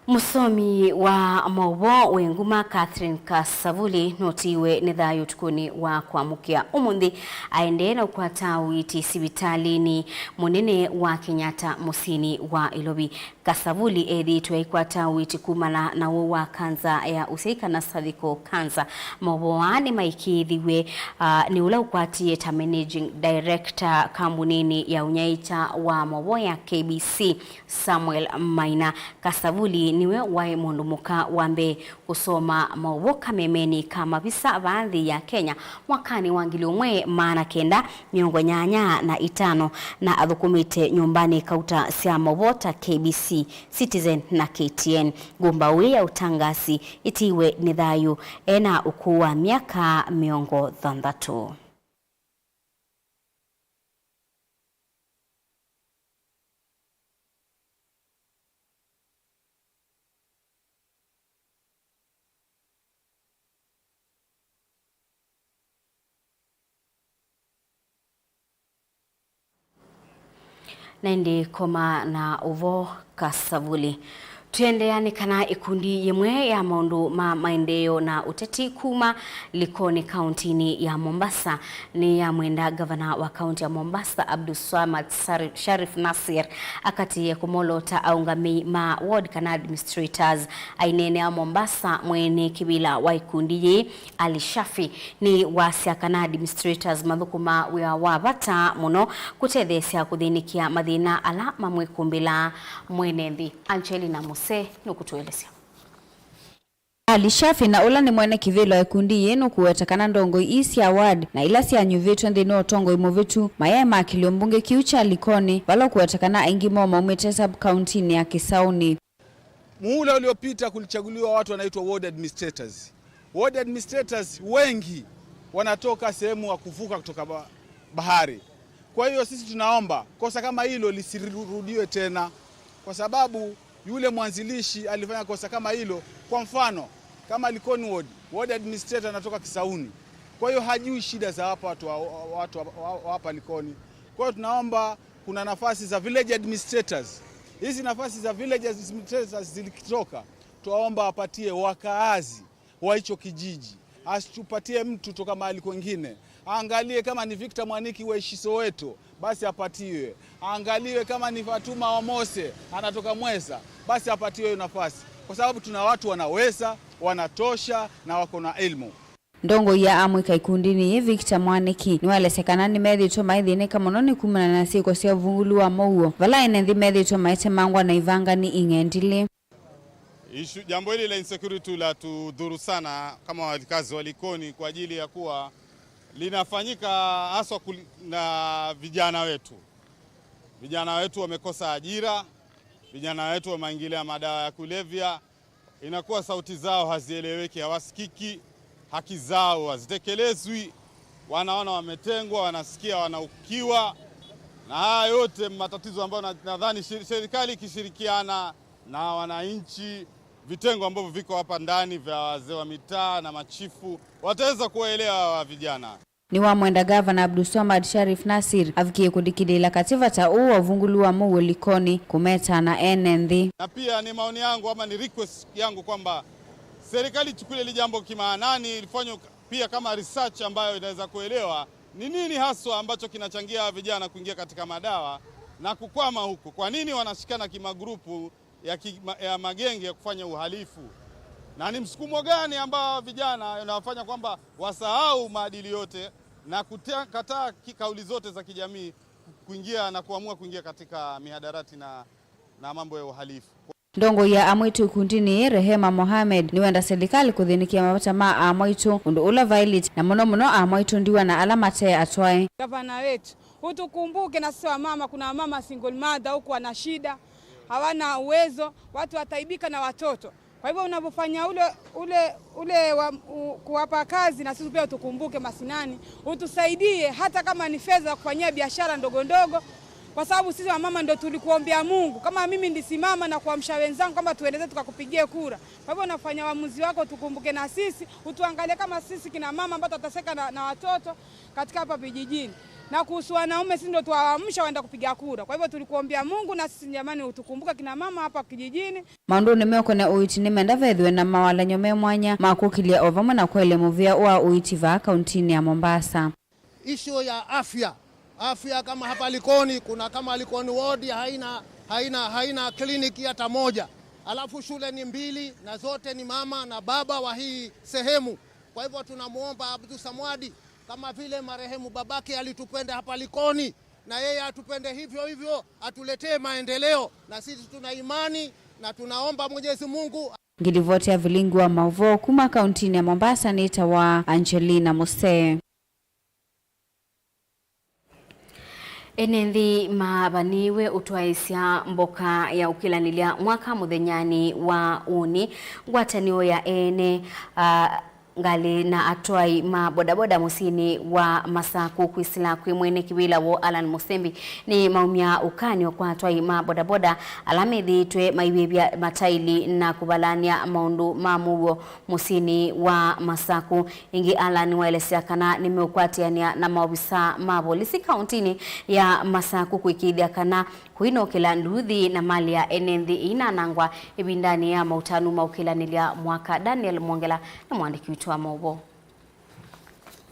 Mũsomi wa maũvoo wĩ nguma Catherine Kasavuli nũtiiwe nĩ thayũ ũtukũnĩ wa kwamũkĩa ũmũnthĩ aendee na ũkwata ũiiti sivitalĩnĩ mũnene wa Kenyatta mũsyĩnĩ wa Nairobi. Kasavuli ethĩĩtwe aikwata ũiiti kumana na ũwau wa kanza ya ũsyai kana cervical cancer. Maũvoo aa nĩmaĩkĩĩthiw'e, ah, nĩ ũla ũkwatie ta managing director kambuninĩ ya ũnyaĩĩkya wa maũvoo ya K B C, Samuel Maina. Kasavuli nĩwe waĩ mũndũ mũka wa mbee kũsoma maũvoo kamemenĩ ka mavisa vaa nthĩ ya Kenya mwakanĩ wa ngili ũmwe maana kenda mĩongo nyanya na itano, na athũkũmĩte nyũmbanĩ kauta sya maũvoo ta K B C, Citizen na K T N. Ngũmbaũ ĩĩ ya ũtangasi ĩtiiwe nĩ thayũ ena ũkũũ wa myaka mĩongo thanthatũ. Na ĩndĩ koma na ũvoo Kasavuli. Tũendeea nĩ kana ĩkundi yĩmwe ya maũndũ ma maendeeo na ũteti kuma Likoni kauntinĩ ya Mombasa nĩyamwenda ngavana wa kaunti ya Mombasa Abdulswamad Sari-, Sharif Nasir akatĩĩe kũmolota aũngamĩi ma ward kana administrators. Aineenea Mombasa, mwene kĩvĩla wa ĩkundi yĩĩ Ali Shafi nĩwasya kana administrators mathũkũmaa wĩa wa vata mũno kũtetheesya kũthĩnĩkĩa mathĩna ala mamwĩkumbĩlaa mwene nthĩ. Angelina Muse nũkũtũelesya. Ali Shafi, na ũla nĩ mwene kĩvĩla wa ĩkundi yĩĩ, nũkũweta kana ndongoi ii sya ward na ila syanyuvĩtw'e nthĩnĩ wa ũtongoi mũvĩtu mayaĩ ma kĩlio mbunge kĩu kya Likoni, vala ũkũweta kana aingĩ moo maumĩte sub-kauntinĩ ya Kĩsaũnĩ. Muhula uliopita kulichaguliwa watu wanaitwa ward administrators. Ward administrators wengi wanatoka sehemu wa kuvuka kutoka ba-, bahari. Kwa hiyo sisi tunaomba kosa kama hilo lisirudiwe tena, kwa sababu yule mwanzilishi alifanya kosa kama hilo. Kwa mfano, kama Likoni Ward, ward administrator anatoka Kisauni, kwa hiyo hajui shida za hapa watu wa, watu wa, wa, wa hapa Likoni. Kwa hiyo tunaomba, kuna nafasi za village administrators. Hizi nafasi za village administrators zilitoka, tuwaomba wapatie wakaazi wa hicho kijiji. Asitupatie mtu toka mahali kwengine. Aangalie kama ni Victor Mwaniki wa ishi Soweto, basi apatiwe. Aangaliwe kama ni Fatuma wa Mose, anatoka Mwesa, basi apatiwe hiyo nafasi, kwa sababu tuna watu wanaweza, wanatosha na wako na ilmu. Ndongoi ya amũika ikundinĩ yĩ, Victor Mwaniki, nĩwaelesya kana nĩmethĩĩtwe maithĩnĩka mũno nĩ kumana na syĩko sya ũvungũlu wa mũuo, vala ene nthĩ methĩĩtwe maetemangwa na ivangani ing'endilĩ. Ishu, jambo hili la insecurity latudhuru sana kama wakazi wa Likoni, kwa ajili ya kuwa linafanyika haswa kul-, na vijana wetu. Vijana wetu wamekosa ajira, vijana wetu wameingilia madawa ya kulevya, inakuwa sauti zao hazieleweki, hawasikiki, haki zao hazitekelezwi, wanaona wametengwa, wanasikia wanaukiwa. Na haya yote matatizo ambayo na-, nadhani shir-, serikali ikishirikiana na wananchi, vitengo ambavyo viko hapa ndani vya wazee wa mitaa na machifu, wataweza kuwaelewa hawa vijana. Nĩwamwenda Gavana Abdulswamad Sharif Nasir avikie kũlikĩlĩĩla katĩ vata ũũ wa ũvungũlu wa mũuo Likoni kũmeta na ene nthĩ. Na pia ni maoni yangu ama ni request yangu kwamba serikali ichukulie hili jambo kimaanani, ilifanywe pia kama research ambayo inaweza kuelewa ni nini haswa ambacho kinachangia hawa vijana kuingia katika madawa na kukwama huko. Kwa nini wanashikana kimagrupu ya ki-, ma-, ya magenge ya kufanya uhalifu? Na ni msukumo gani ambao vijana unawafanya kwamba wasahau maadili yote na kukataa ki-, kauli zote za kijamii, kuingia na kuamua kuingia katika mihadarati na, na mambo ya uhalifu? Ndongoi ya amwaitũ ikundinĩ yĩ, Rehema Mohamed, nĩwenda silikalĩ kũthĩnĩkĩa mavata ma amwaitũ ũndũ ũla vaĩlĩte, na mũno mũno amwaitũ ndiwa na ala mate atwae. Gavana wetu, utukumbuke na sisi wamama. Kuna wamama single mother huku wana shida, hawana uwezo, watu wataibika na watoto. Kwa hivyo unapofanya ule, ule, ule wa, u, kuwapa kazi, na sisi pia utukumbuke masinani, utusaidie hata kama ni fedha za kufanyia biashara ndogo ndogo, kwa sababu sisi wamama ndio tulikuombea Mungu. Kama mimi ndisimama na kuamsha wenzangu kama tuendeze tukakupigie kura. Kwa hivyo unafanya uamuzi wako, tukumbuke na sisi, utuangalie kama sisi kina mama ambao tutateseka na, na watoto katika hapa vijijini. Na kuhusu wanaume, sisi ndio tuwaamsha waenda kupiga kura. Kwa hivyo tulikuombea Mungu, na sisi jamani, utukumbuke kina mama hapa kijijini. Maũndũnĩ meũkonea ũiiti nĩmenda vethĩwe na mawalany'o me mwanya ma kũkĩlya o vamwe na kwaĩlya mũvĩa wa ũiiti vaa kauntinĩ ya Mombasa. Issue ya afya, afya kama hapa Likoni, kuna kama Likoni ward haina, haina, haina kliniki hata moja. Alafu shule ni mbili na zote ni mama na baba wa hii sehemu. Kwa hivyo tunamuomba Abdu Samwadi, kama vile marehemu babake alitupenda hapa Likoni, na yeye atupende hivyo hivyo, atuletee maendeleo, na sisi tuna imani na tunaomba Mwenyezi Mungu. Ngilivoti ya vilingi wa mauvoo kuma kauntinĩ ya Mombasa nĩtawa Angelina Musee. Ene nthĩ mavanĩĩwe ũtwaĩsya mboka ya ũkĩlanĩlya mwaka mũthenyanĩ wa ũnĩ. Ngwatanĩo ya ene, a, ngalĩ na atwai ma bodaboda mũsyĩnĩ wa Masaku kwĩsĩla kwĩ mwene kĩvĩla woo Allan Mũsembi nĩ maumya ũkany'o kwa atwai ma bodaboda ala methĩĩtwe maivĩvya mataili na kũvalany'a maũndũ ma mũuo mũsyĩnĩ wa Masaku. Ĩngĩ, Allan nĩwaelesya kana nĩmeũkwatĩanĩa na maovisa ma volisi kauntinĩ ya Masaku kũĩkĩĩthya kana kũinokela nduthi na malĩ ya ene nthĩ ĩinanangwa ĩvindanĩ ya maũtanu ma ũkĩlanĩlya mwaka. Daniel Mwongela nĩ mũandĩki witũ wa maũvoo.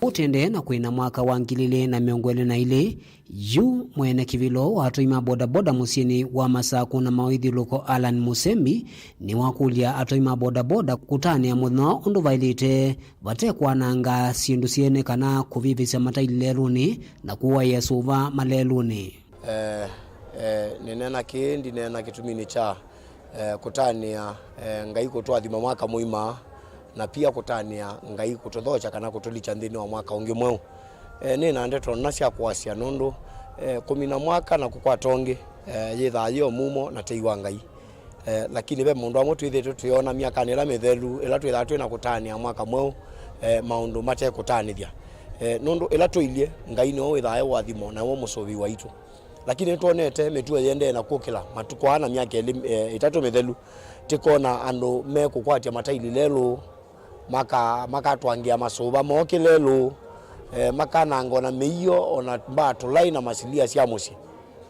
Ũtendee na kwĩna mwaka wa ngili ilĩ na mĩongo ĩlĩ na ilĩ, yu mwene kĩvĩlo wa atwai ma bodaboda mũsyĩnĩ wa Masaku na maũithyũlũko Allan Mũsembi nĩwakũlya atwai ma bodaboda kũtanĩa mũthenya ũndũ vaĩlĩte vate kwananga syĩndũ syene kana kũvĩvĩsya mataili lelũnĩ na kũaĩa sũva malelũnĩ. Eh, eh, nĩneena kĩĩ, ndineena kĩtuminĩ kya, eh, kũtanĩa, eh, Ngai kũtũathima mwaka mũima, na pia kũtanĩa Ngai kũtũthokya kana kũtũlikya nthĩnĩ wa mwaka ũngĩ mweũ. Eh, nĩ na ndeto na sya kũasya nũndũ, eh, kũmina mwaka na kũkwata ũngĩ, eh, yĩthaa yĩ o mumo na tei wa Ngai. Eh, lakini ve maũndũ amwe twĩthĩĩtwe tũyona myakanĩ ĩla mĩthelu, ĩla twĩthaa twĩ na kũtanĩa mwaka mweũ, eh, maũndũ mate kũtanĩthya. Eh, nũndũ ĩla tũilye, Ngai nĩwe wĩthaa e ũathimo, na nĩwe mũsũvĩi waitũ. Lakini nĩtwonete mĩtuo yĩendee na kũkĩla matukũ aa na myaka ĩlĩ, eh, ĩtatũ mĩthelu, tĩkona andũ mekũkwatya mataili lelũ, maka-, makatwangĩa masũva moo kĩlelũ, eh, makananga ona mĩio, ona mbaa tũlai na masilia sya mũsyĩ.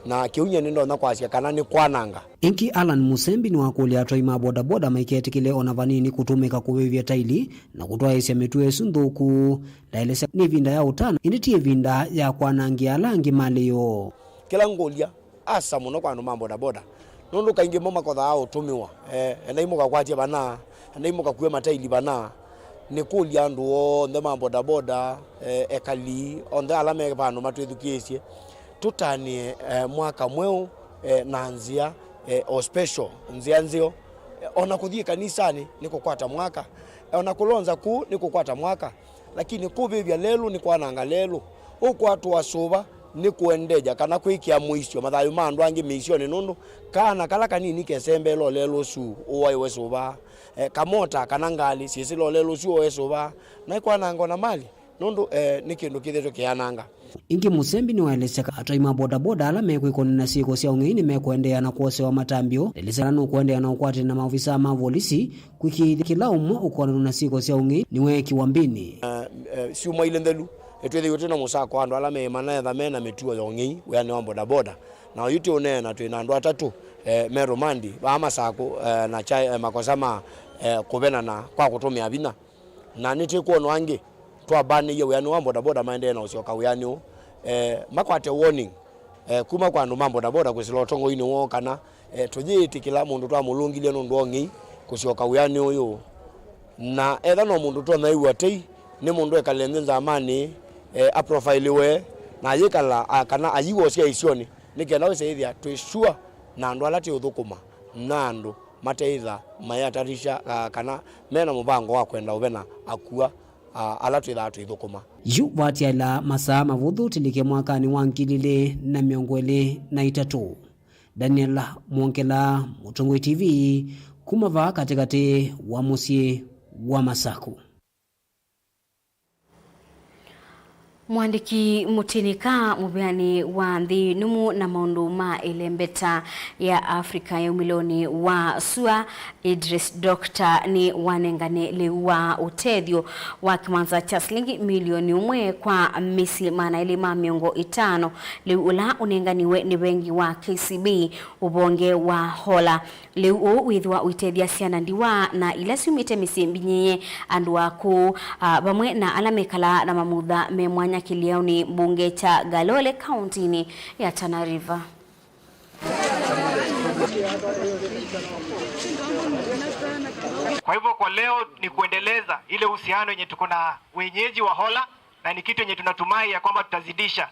Na kĩu nyie nĩndonya kwasya kana nĩ kwananga. Ĩngĩ, Allan Mũsembi nĩwakũlya atwai ma bodaboda maiketĩkĩle ona vanini kũtũmĩka kũvĩvya taili na kũtwaĩĩsya mĩtuo ĩsu nthũku. Ndaelesya nĩ ĩvinda ya ũtanu, ĩndĩ ti ĩvinda ya kwanangĩa ala angĩ malĩ yoo. Kĩla ngũlya, asa mũno kwa andũ ma bodaboda, nũndũ kaingĩ mo makothaa ũtũmĩwa, eh, endai mũkakwatye vana, endai mũkakue mataili vana. Nĩkũlya andũ onthe ma bodaboda, eh, ekali onthe ala me vandũ matwĩthukĩĩsye, tũtanĩe, eh, mwaka mweũ, eh, na nzĩa, eh, o special, nzĩa nzeo. Eh, ona kũthi kanisanĩ nĩ kũkwata mwaka, eh, ona kũlonza kũu nĩ kũkwata mwaka. Lakini kũvĩvya lelũ nĩ kwananga lelũ. Ũkwatwa sũva nĩ kũendeea kana kwĩkĩa mũisyo mathayũ ma andũ angĩ mĩisyonĩ, nũndũ kana kala kanini kesembeela lelũ ũsu ũwaĩwe sũva, eh, kamota kana ngalĩ syĩsĩla lelũ ũsu ũwaĩwe sũva, na ĩkwananga ona mali, nũndũ, eh, nĩ kĩndũ kĩthĩtwe kĩananga. Ĩngĩ, Mũsembi nĩwaelesya atwai ma bodaboda ala mekwĩkony'a na syĩko sya ũng'ei nĩmekũendeea na kwosewa matambyo. Elesya kana nũkũendeea na ũkwatĩte na maovisaa ma volisi, kũĩkĩĩthya kĩla ũmwe ũkonanw'a na syĩko sya ũng'ei nĩweekĩwa mbĩnĩ. Eh, eh, syumwa ilĩ nthelu, nĩtwĩthĩiwe twĩ na mũsako wa andũ ala meĩmana etha me na mĩtuo ya ũng'ei wĩanĩ wa bodaboda. Na oyu tũũneena twĩ na andũ atatũ, eh, me rũmandi vaa Masakũ, eh, na kya, eh, makosa ma, eh, kũvenana kwa kũtũmĩa vinya. Na nĩtwĩkwona angĩ twabanĩie wĩanĩ wa bodaboda maendee na ũsyoka wĩanĩ ũũ, eh, makwate warning, eh, kuma kwa andũ ma bodaboda kwĩsĩla ũtongoinĩ woo kana, eh, tũyĩĩtĩkĩla mũndũ twamũlũngilye nũndũ wa ũng'ei kũsyoka wĩanĩ ũyũ. Na etha no mũndũ tũtonya ĩw'a tei, nĩ mũndũ ekale nthĩ nzamanĩ, eh, aprofailiwe, na ayĩkala, a, kana ayiwa ũsyaĩĩsyonĩ, nĩ kenda wĩse ĩthĩa twĩ sure na andũ ala tĩũthũkũma na andũ mateĩtha mayatarisha, ah, kana me na mũvango wa kwenda ũvena akua, ah, ala twĩthaa tũithũkũma. Yu vatiala masaa mavũthũ tũlike mwakanĩ wa ngili ilĩ na mĩongo ĩlĩ na itatũ. Daniel Mwongela, Mũtongoi T V, kuma vaa katĩkatĩ wa mũsyĩ wa Masaku. Mũandĩki mũtĩnĩka mũvĩanĩ wa nthĩ nũmũ na maũndũ ma ĩlembeta ya Africa ya umĩlonĩ wa sua, Idris Doctor, nĩ wanengane lĩu wa ũtethyo wa kĩwanza kya silingi milioni ũmwe kwa mĩsyĩ maana elĩ ma mĩongo ĩtano, lĩu ũla ũnenganiwe nĩ vengi wa K C B ũvonge wa Hola. Lĩu ũũ wĩthĩwa ũitethya syana ndiwa na ila syumĩte mĩsyĩ mbinyĩĩe, andũ akũũ, a, vamwe na ala mekalaa na mamutha me mwanya kĩlĩaonĩ mbunge kya Galole, kauntinĩ ya Tana River. Kwa hivyo kwa leo ni kuendeleza ile uhusiano yenye tuko na wenyeji wa Hola, na ni kitu yenye tunatumai ya kwamba tutazidisha.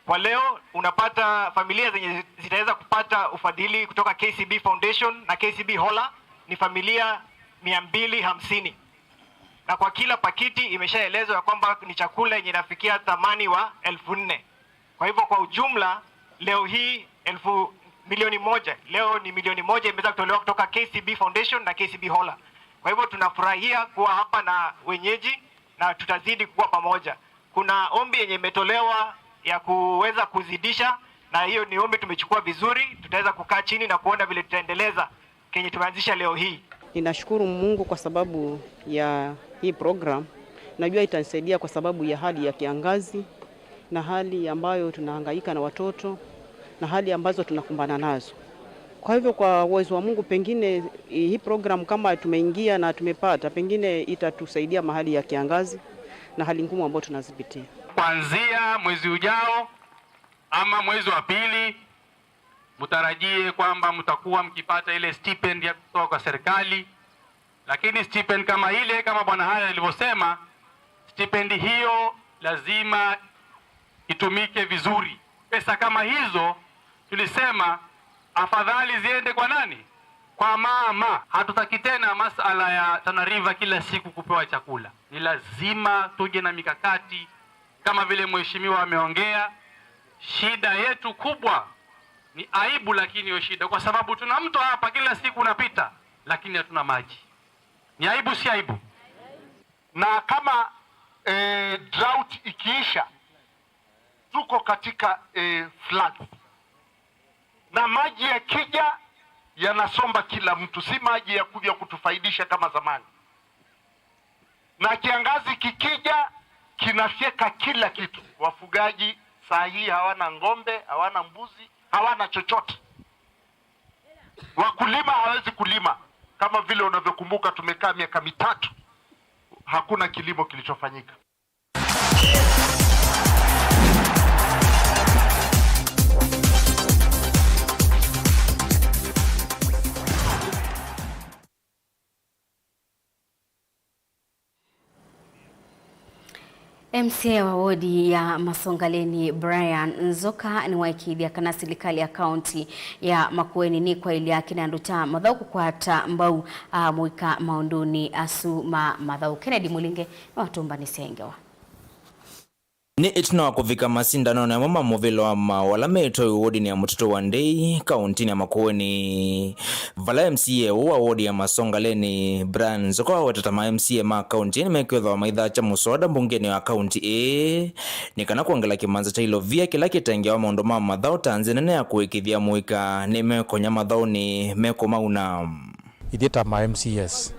Kwa leo unapata familia zenye zitaweza kupata ufadhili kutoka K C B Foundation na K C B Hola ni familia mia mbili hamsini, na kwa kila pakiti imeshaelezwa ya kwamba ni chakula yenye inafikia thamani wa elfu nne. Kwa hivyo kwa ujumla leo hii elfu, milioni moja, leo ni milioni moja imeweza kutolewa kutoka K C B Foundation na K C B Hola. Kwa hivyo tunafurahia kuwa hapa na wenyeji na tutazidi kuwa pamoja. Kuna ombi yenye imetolewa ya kuweza kuzidisha, na hiyo ni ombi tumechukua vizuri. Tutaweza kukaa chini na kuona vile tutaendeleza kenye tumeanzisha leo hii. Ninashukuru Mungu kwa sababu ya hii program. Najua itanisaidia kwa sababu ya hali ya kiangazi na hali ambayo tunahangaika na watoto na hali ambazo tunakumbana nazo. Kwa hivyo, kwa uwezo wa Mungu, pengine hii program kama tumeingia na tumepata, pengine itatusaidia mahali ya kiangazi na hali ngumu ambayo tunazipitia. Kuanzia mwezi ujao ama mwezi wa pili, mtarajie kwamba mtakuwa mkipata ile stipend ya kutoka kwa serikali. Lakini stipend kama ile, kama Bwana Haya alivyosema, stipend hiyo lazima itumike vizuri. Pesa kama hizo tulisema afadhali ziende kwa nani? Kwa mama. Hatutaki tena masala ya Tana River kila siku kupewa chakula. Ni lazima tuje na mikakati kama vile mheshimiwa ameongea. Shida yetu kubwa ni aibu, lakini hiyo shida, kwa sababu tuna mto hapa kila siku unapita, lakini hatuna maji. Ni aibu, si aibu? Na kama Eh, drought ikiisha, tuko katika, eh, floods. Na maji yakija, yanasomba kila mtu, si maji ya kuja kutufaidisha kama zamani. Na kiangazi kikija, kinafyeka kila kitu. Wafugaji saa hii hawana ng'ombe, hawana mbuzi, hawana chochote. Wakulima hawezi kulima. Kama vile unavyokumbuka, tumekaa miaka mitatu, hakuna kilimo kilichofanyika. M C A wa wodi ya Masongaleni, Brian Nzoka, nĩwaĩkĩĩthya kana silikalĩ ya kaunti ya Makueni nĩkwaĩlya kĩnandũ kya mathaũ kũkwata mbau, a, mũika maũndũnĩ asu ma mathaũ. Kennedy Mũlinge nĩwatũmbanĩsya ngewa. Nĩ ĩtina wa kũvika masindanonĩ amwe ma mũvĩla wa maũ ala meĩtwe wodinĩ ya Mũtitũ wa Ndei, kaũntĩnĩ ya Makueni, vala M C A ũũ wa wodi ya Masongaleni, Brian Nzoka, waweta ta ma M C A ma kaũntĩ ĩĩ nĩmekwĩthĩwa maithakya mũsoda mbungenĩ ya kaũntĩ ĩĩ nĩ kana kwongela kĩmanza kya ilovia kĩla kĩtengeawa maũndũ ma mathaũ ta nzĩa nene ya kũĩkĩĩthya mũika nĩmekony'a mathaũnĩ mekũmauna. Ithyĩ ta ma M C As,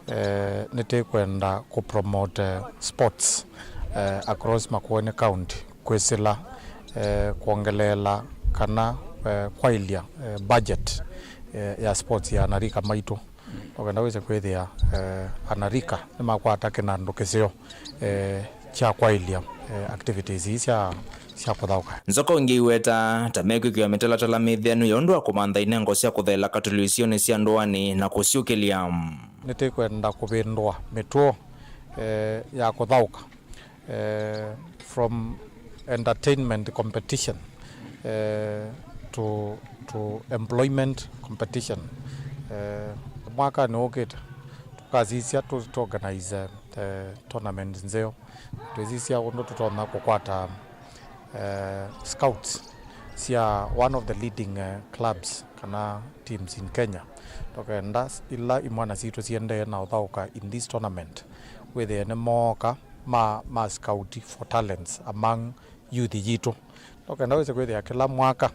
eh, nĩtĩkwenda kũpromote, eh, sports, eh, across Makueni County, kwĩsĩla, eh, kwongeleela kana, eh, kwaĩlya, eh, budget, eh, ya sports ya anarika maitũ. Tũkenda wĩse kwĩthĩa, eh, anarika nĩmakwata kĩnandũ kĩseo, eh, kya kwaĩlya, eh, activities ii sya sya kũthaũka. Nzoka ũngĩ aiweta ta mekwĩkĩwa mĩtalatala mĩtheanu ya ũndũ wa kũmantha inengo sya kũthaĩla katũlũ isionĩ sya ndũanĩ na kũsyũkĩlya. Nĩtĩkwenda kũvĩndũa mĩtuo, eh, ya kũthaũka, eh, from entertainment competition, eh, to, to employment competition. Eh, mwakanĩ ũkĩte tũkasisya tũ, tũ organize, eh, tournament nzeo. Twĩsisya ũndũ tũtonya kũkwata, eh, scouts sya one of the leading, eh, clubs kana teams in Kenya. Tũkenda s-, ila imwana sitũ siendee na ũthaũka in this tournament, wĩthĩe nĩmooka ma, ma scout for talents among youth yitũ. Tũkenda wĩse kwĩthĩa kĩla mwaka,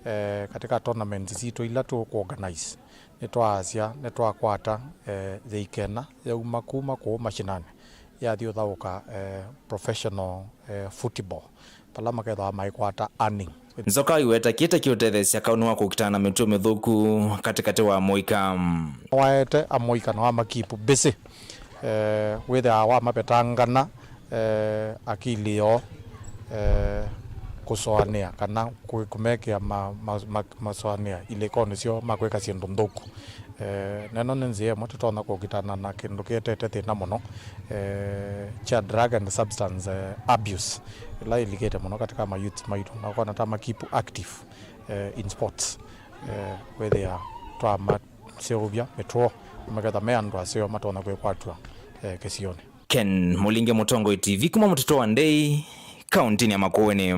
eh, katika tournaments sitũ ila tũkũorganize, nĩtwaasya nĩtwakwata, eh, yĩikena yauma kuma kũũ mashinani, yathi ũthaũka, eh, professional, eh, football, vala makethĩwa maikwata earning. Nzoka aiweta kĩĩ ta kĩũtetheesya kaũnĩ wa kũkitana na mĩtuo mĩthũku katĩkatĩ wa amũika. Waete amũika na wamakipu busy, eh, wĩthĩawa wamavetangana, eh, akili yoo, eh, kũsoanĩa kana kũ-, kũmekĩa ma-, ma-, ma-, masoanĩa ilĩkonĩ syoo ma kwĩka syĩndũ nthũku. Eh, neno nĩ nzĩa ĩmwe tũtonya kũkitana na kĩndũ kĩetete thĩna mũno, eh, kya drug and substance, eh, abuse, ĩla ĩlikĩte mũno katika ma youths maitũ, na ũkona ta ma keep active, eh, in sports, eh, wĩthĩa twamaseũvya mĩtuo, maketha me andũ aseo matonya kwĩkwatw'a, eh, kĩsionĩ. Ken Mũlinge, Mũtongoi T V, kuma Mũtitũ wa Ndei, kaũntĩnĩ ya Makueni.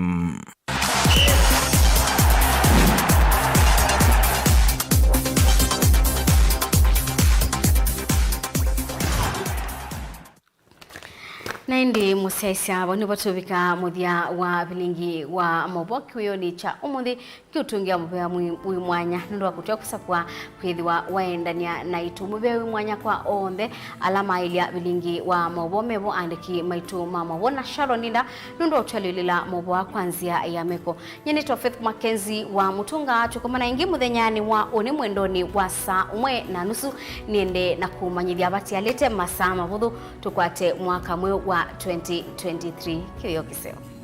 Na ĩndĩ mũsyaĩĩsya, vau nĩvo tũvika mũthya wa vilingi wa maũvoo kĩwĩonĩ kya ũmũnthĩ. Kĩũtũngĩa mũvea mwĩ, wĩ mwanya nũndũ wa kũtw'a kũsakũa kwĩthĩwa waendany'a naitũ. Mũvea wĩ mwanya kwa onthe ala maĩlya vilingi wa maũvoo mevo, aandĩki maitũ ma maũvoo, na Sharon Linda nũndũ wa ũtwalĩlĩla maũvoo aa kwa nzĩa ya meko. Nyie nĩtwa Faith Mackenzie wa Mũtũnga. Tũkomana ĩngĩ mũthenyanĩ wa ũnĩ mwendonĩ wa saa ũmwe na nusu. Nĩende na kũmanyĩthya vatialĩte masaa mavũthũ tũkwate mwaka mweũ wa twenty twenty-three. Kĩwĩoo kĩseo.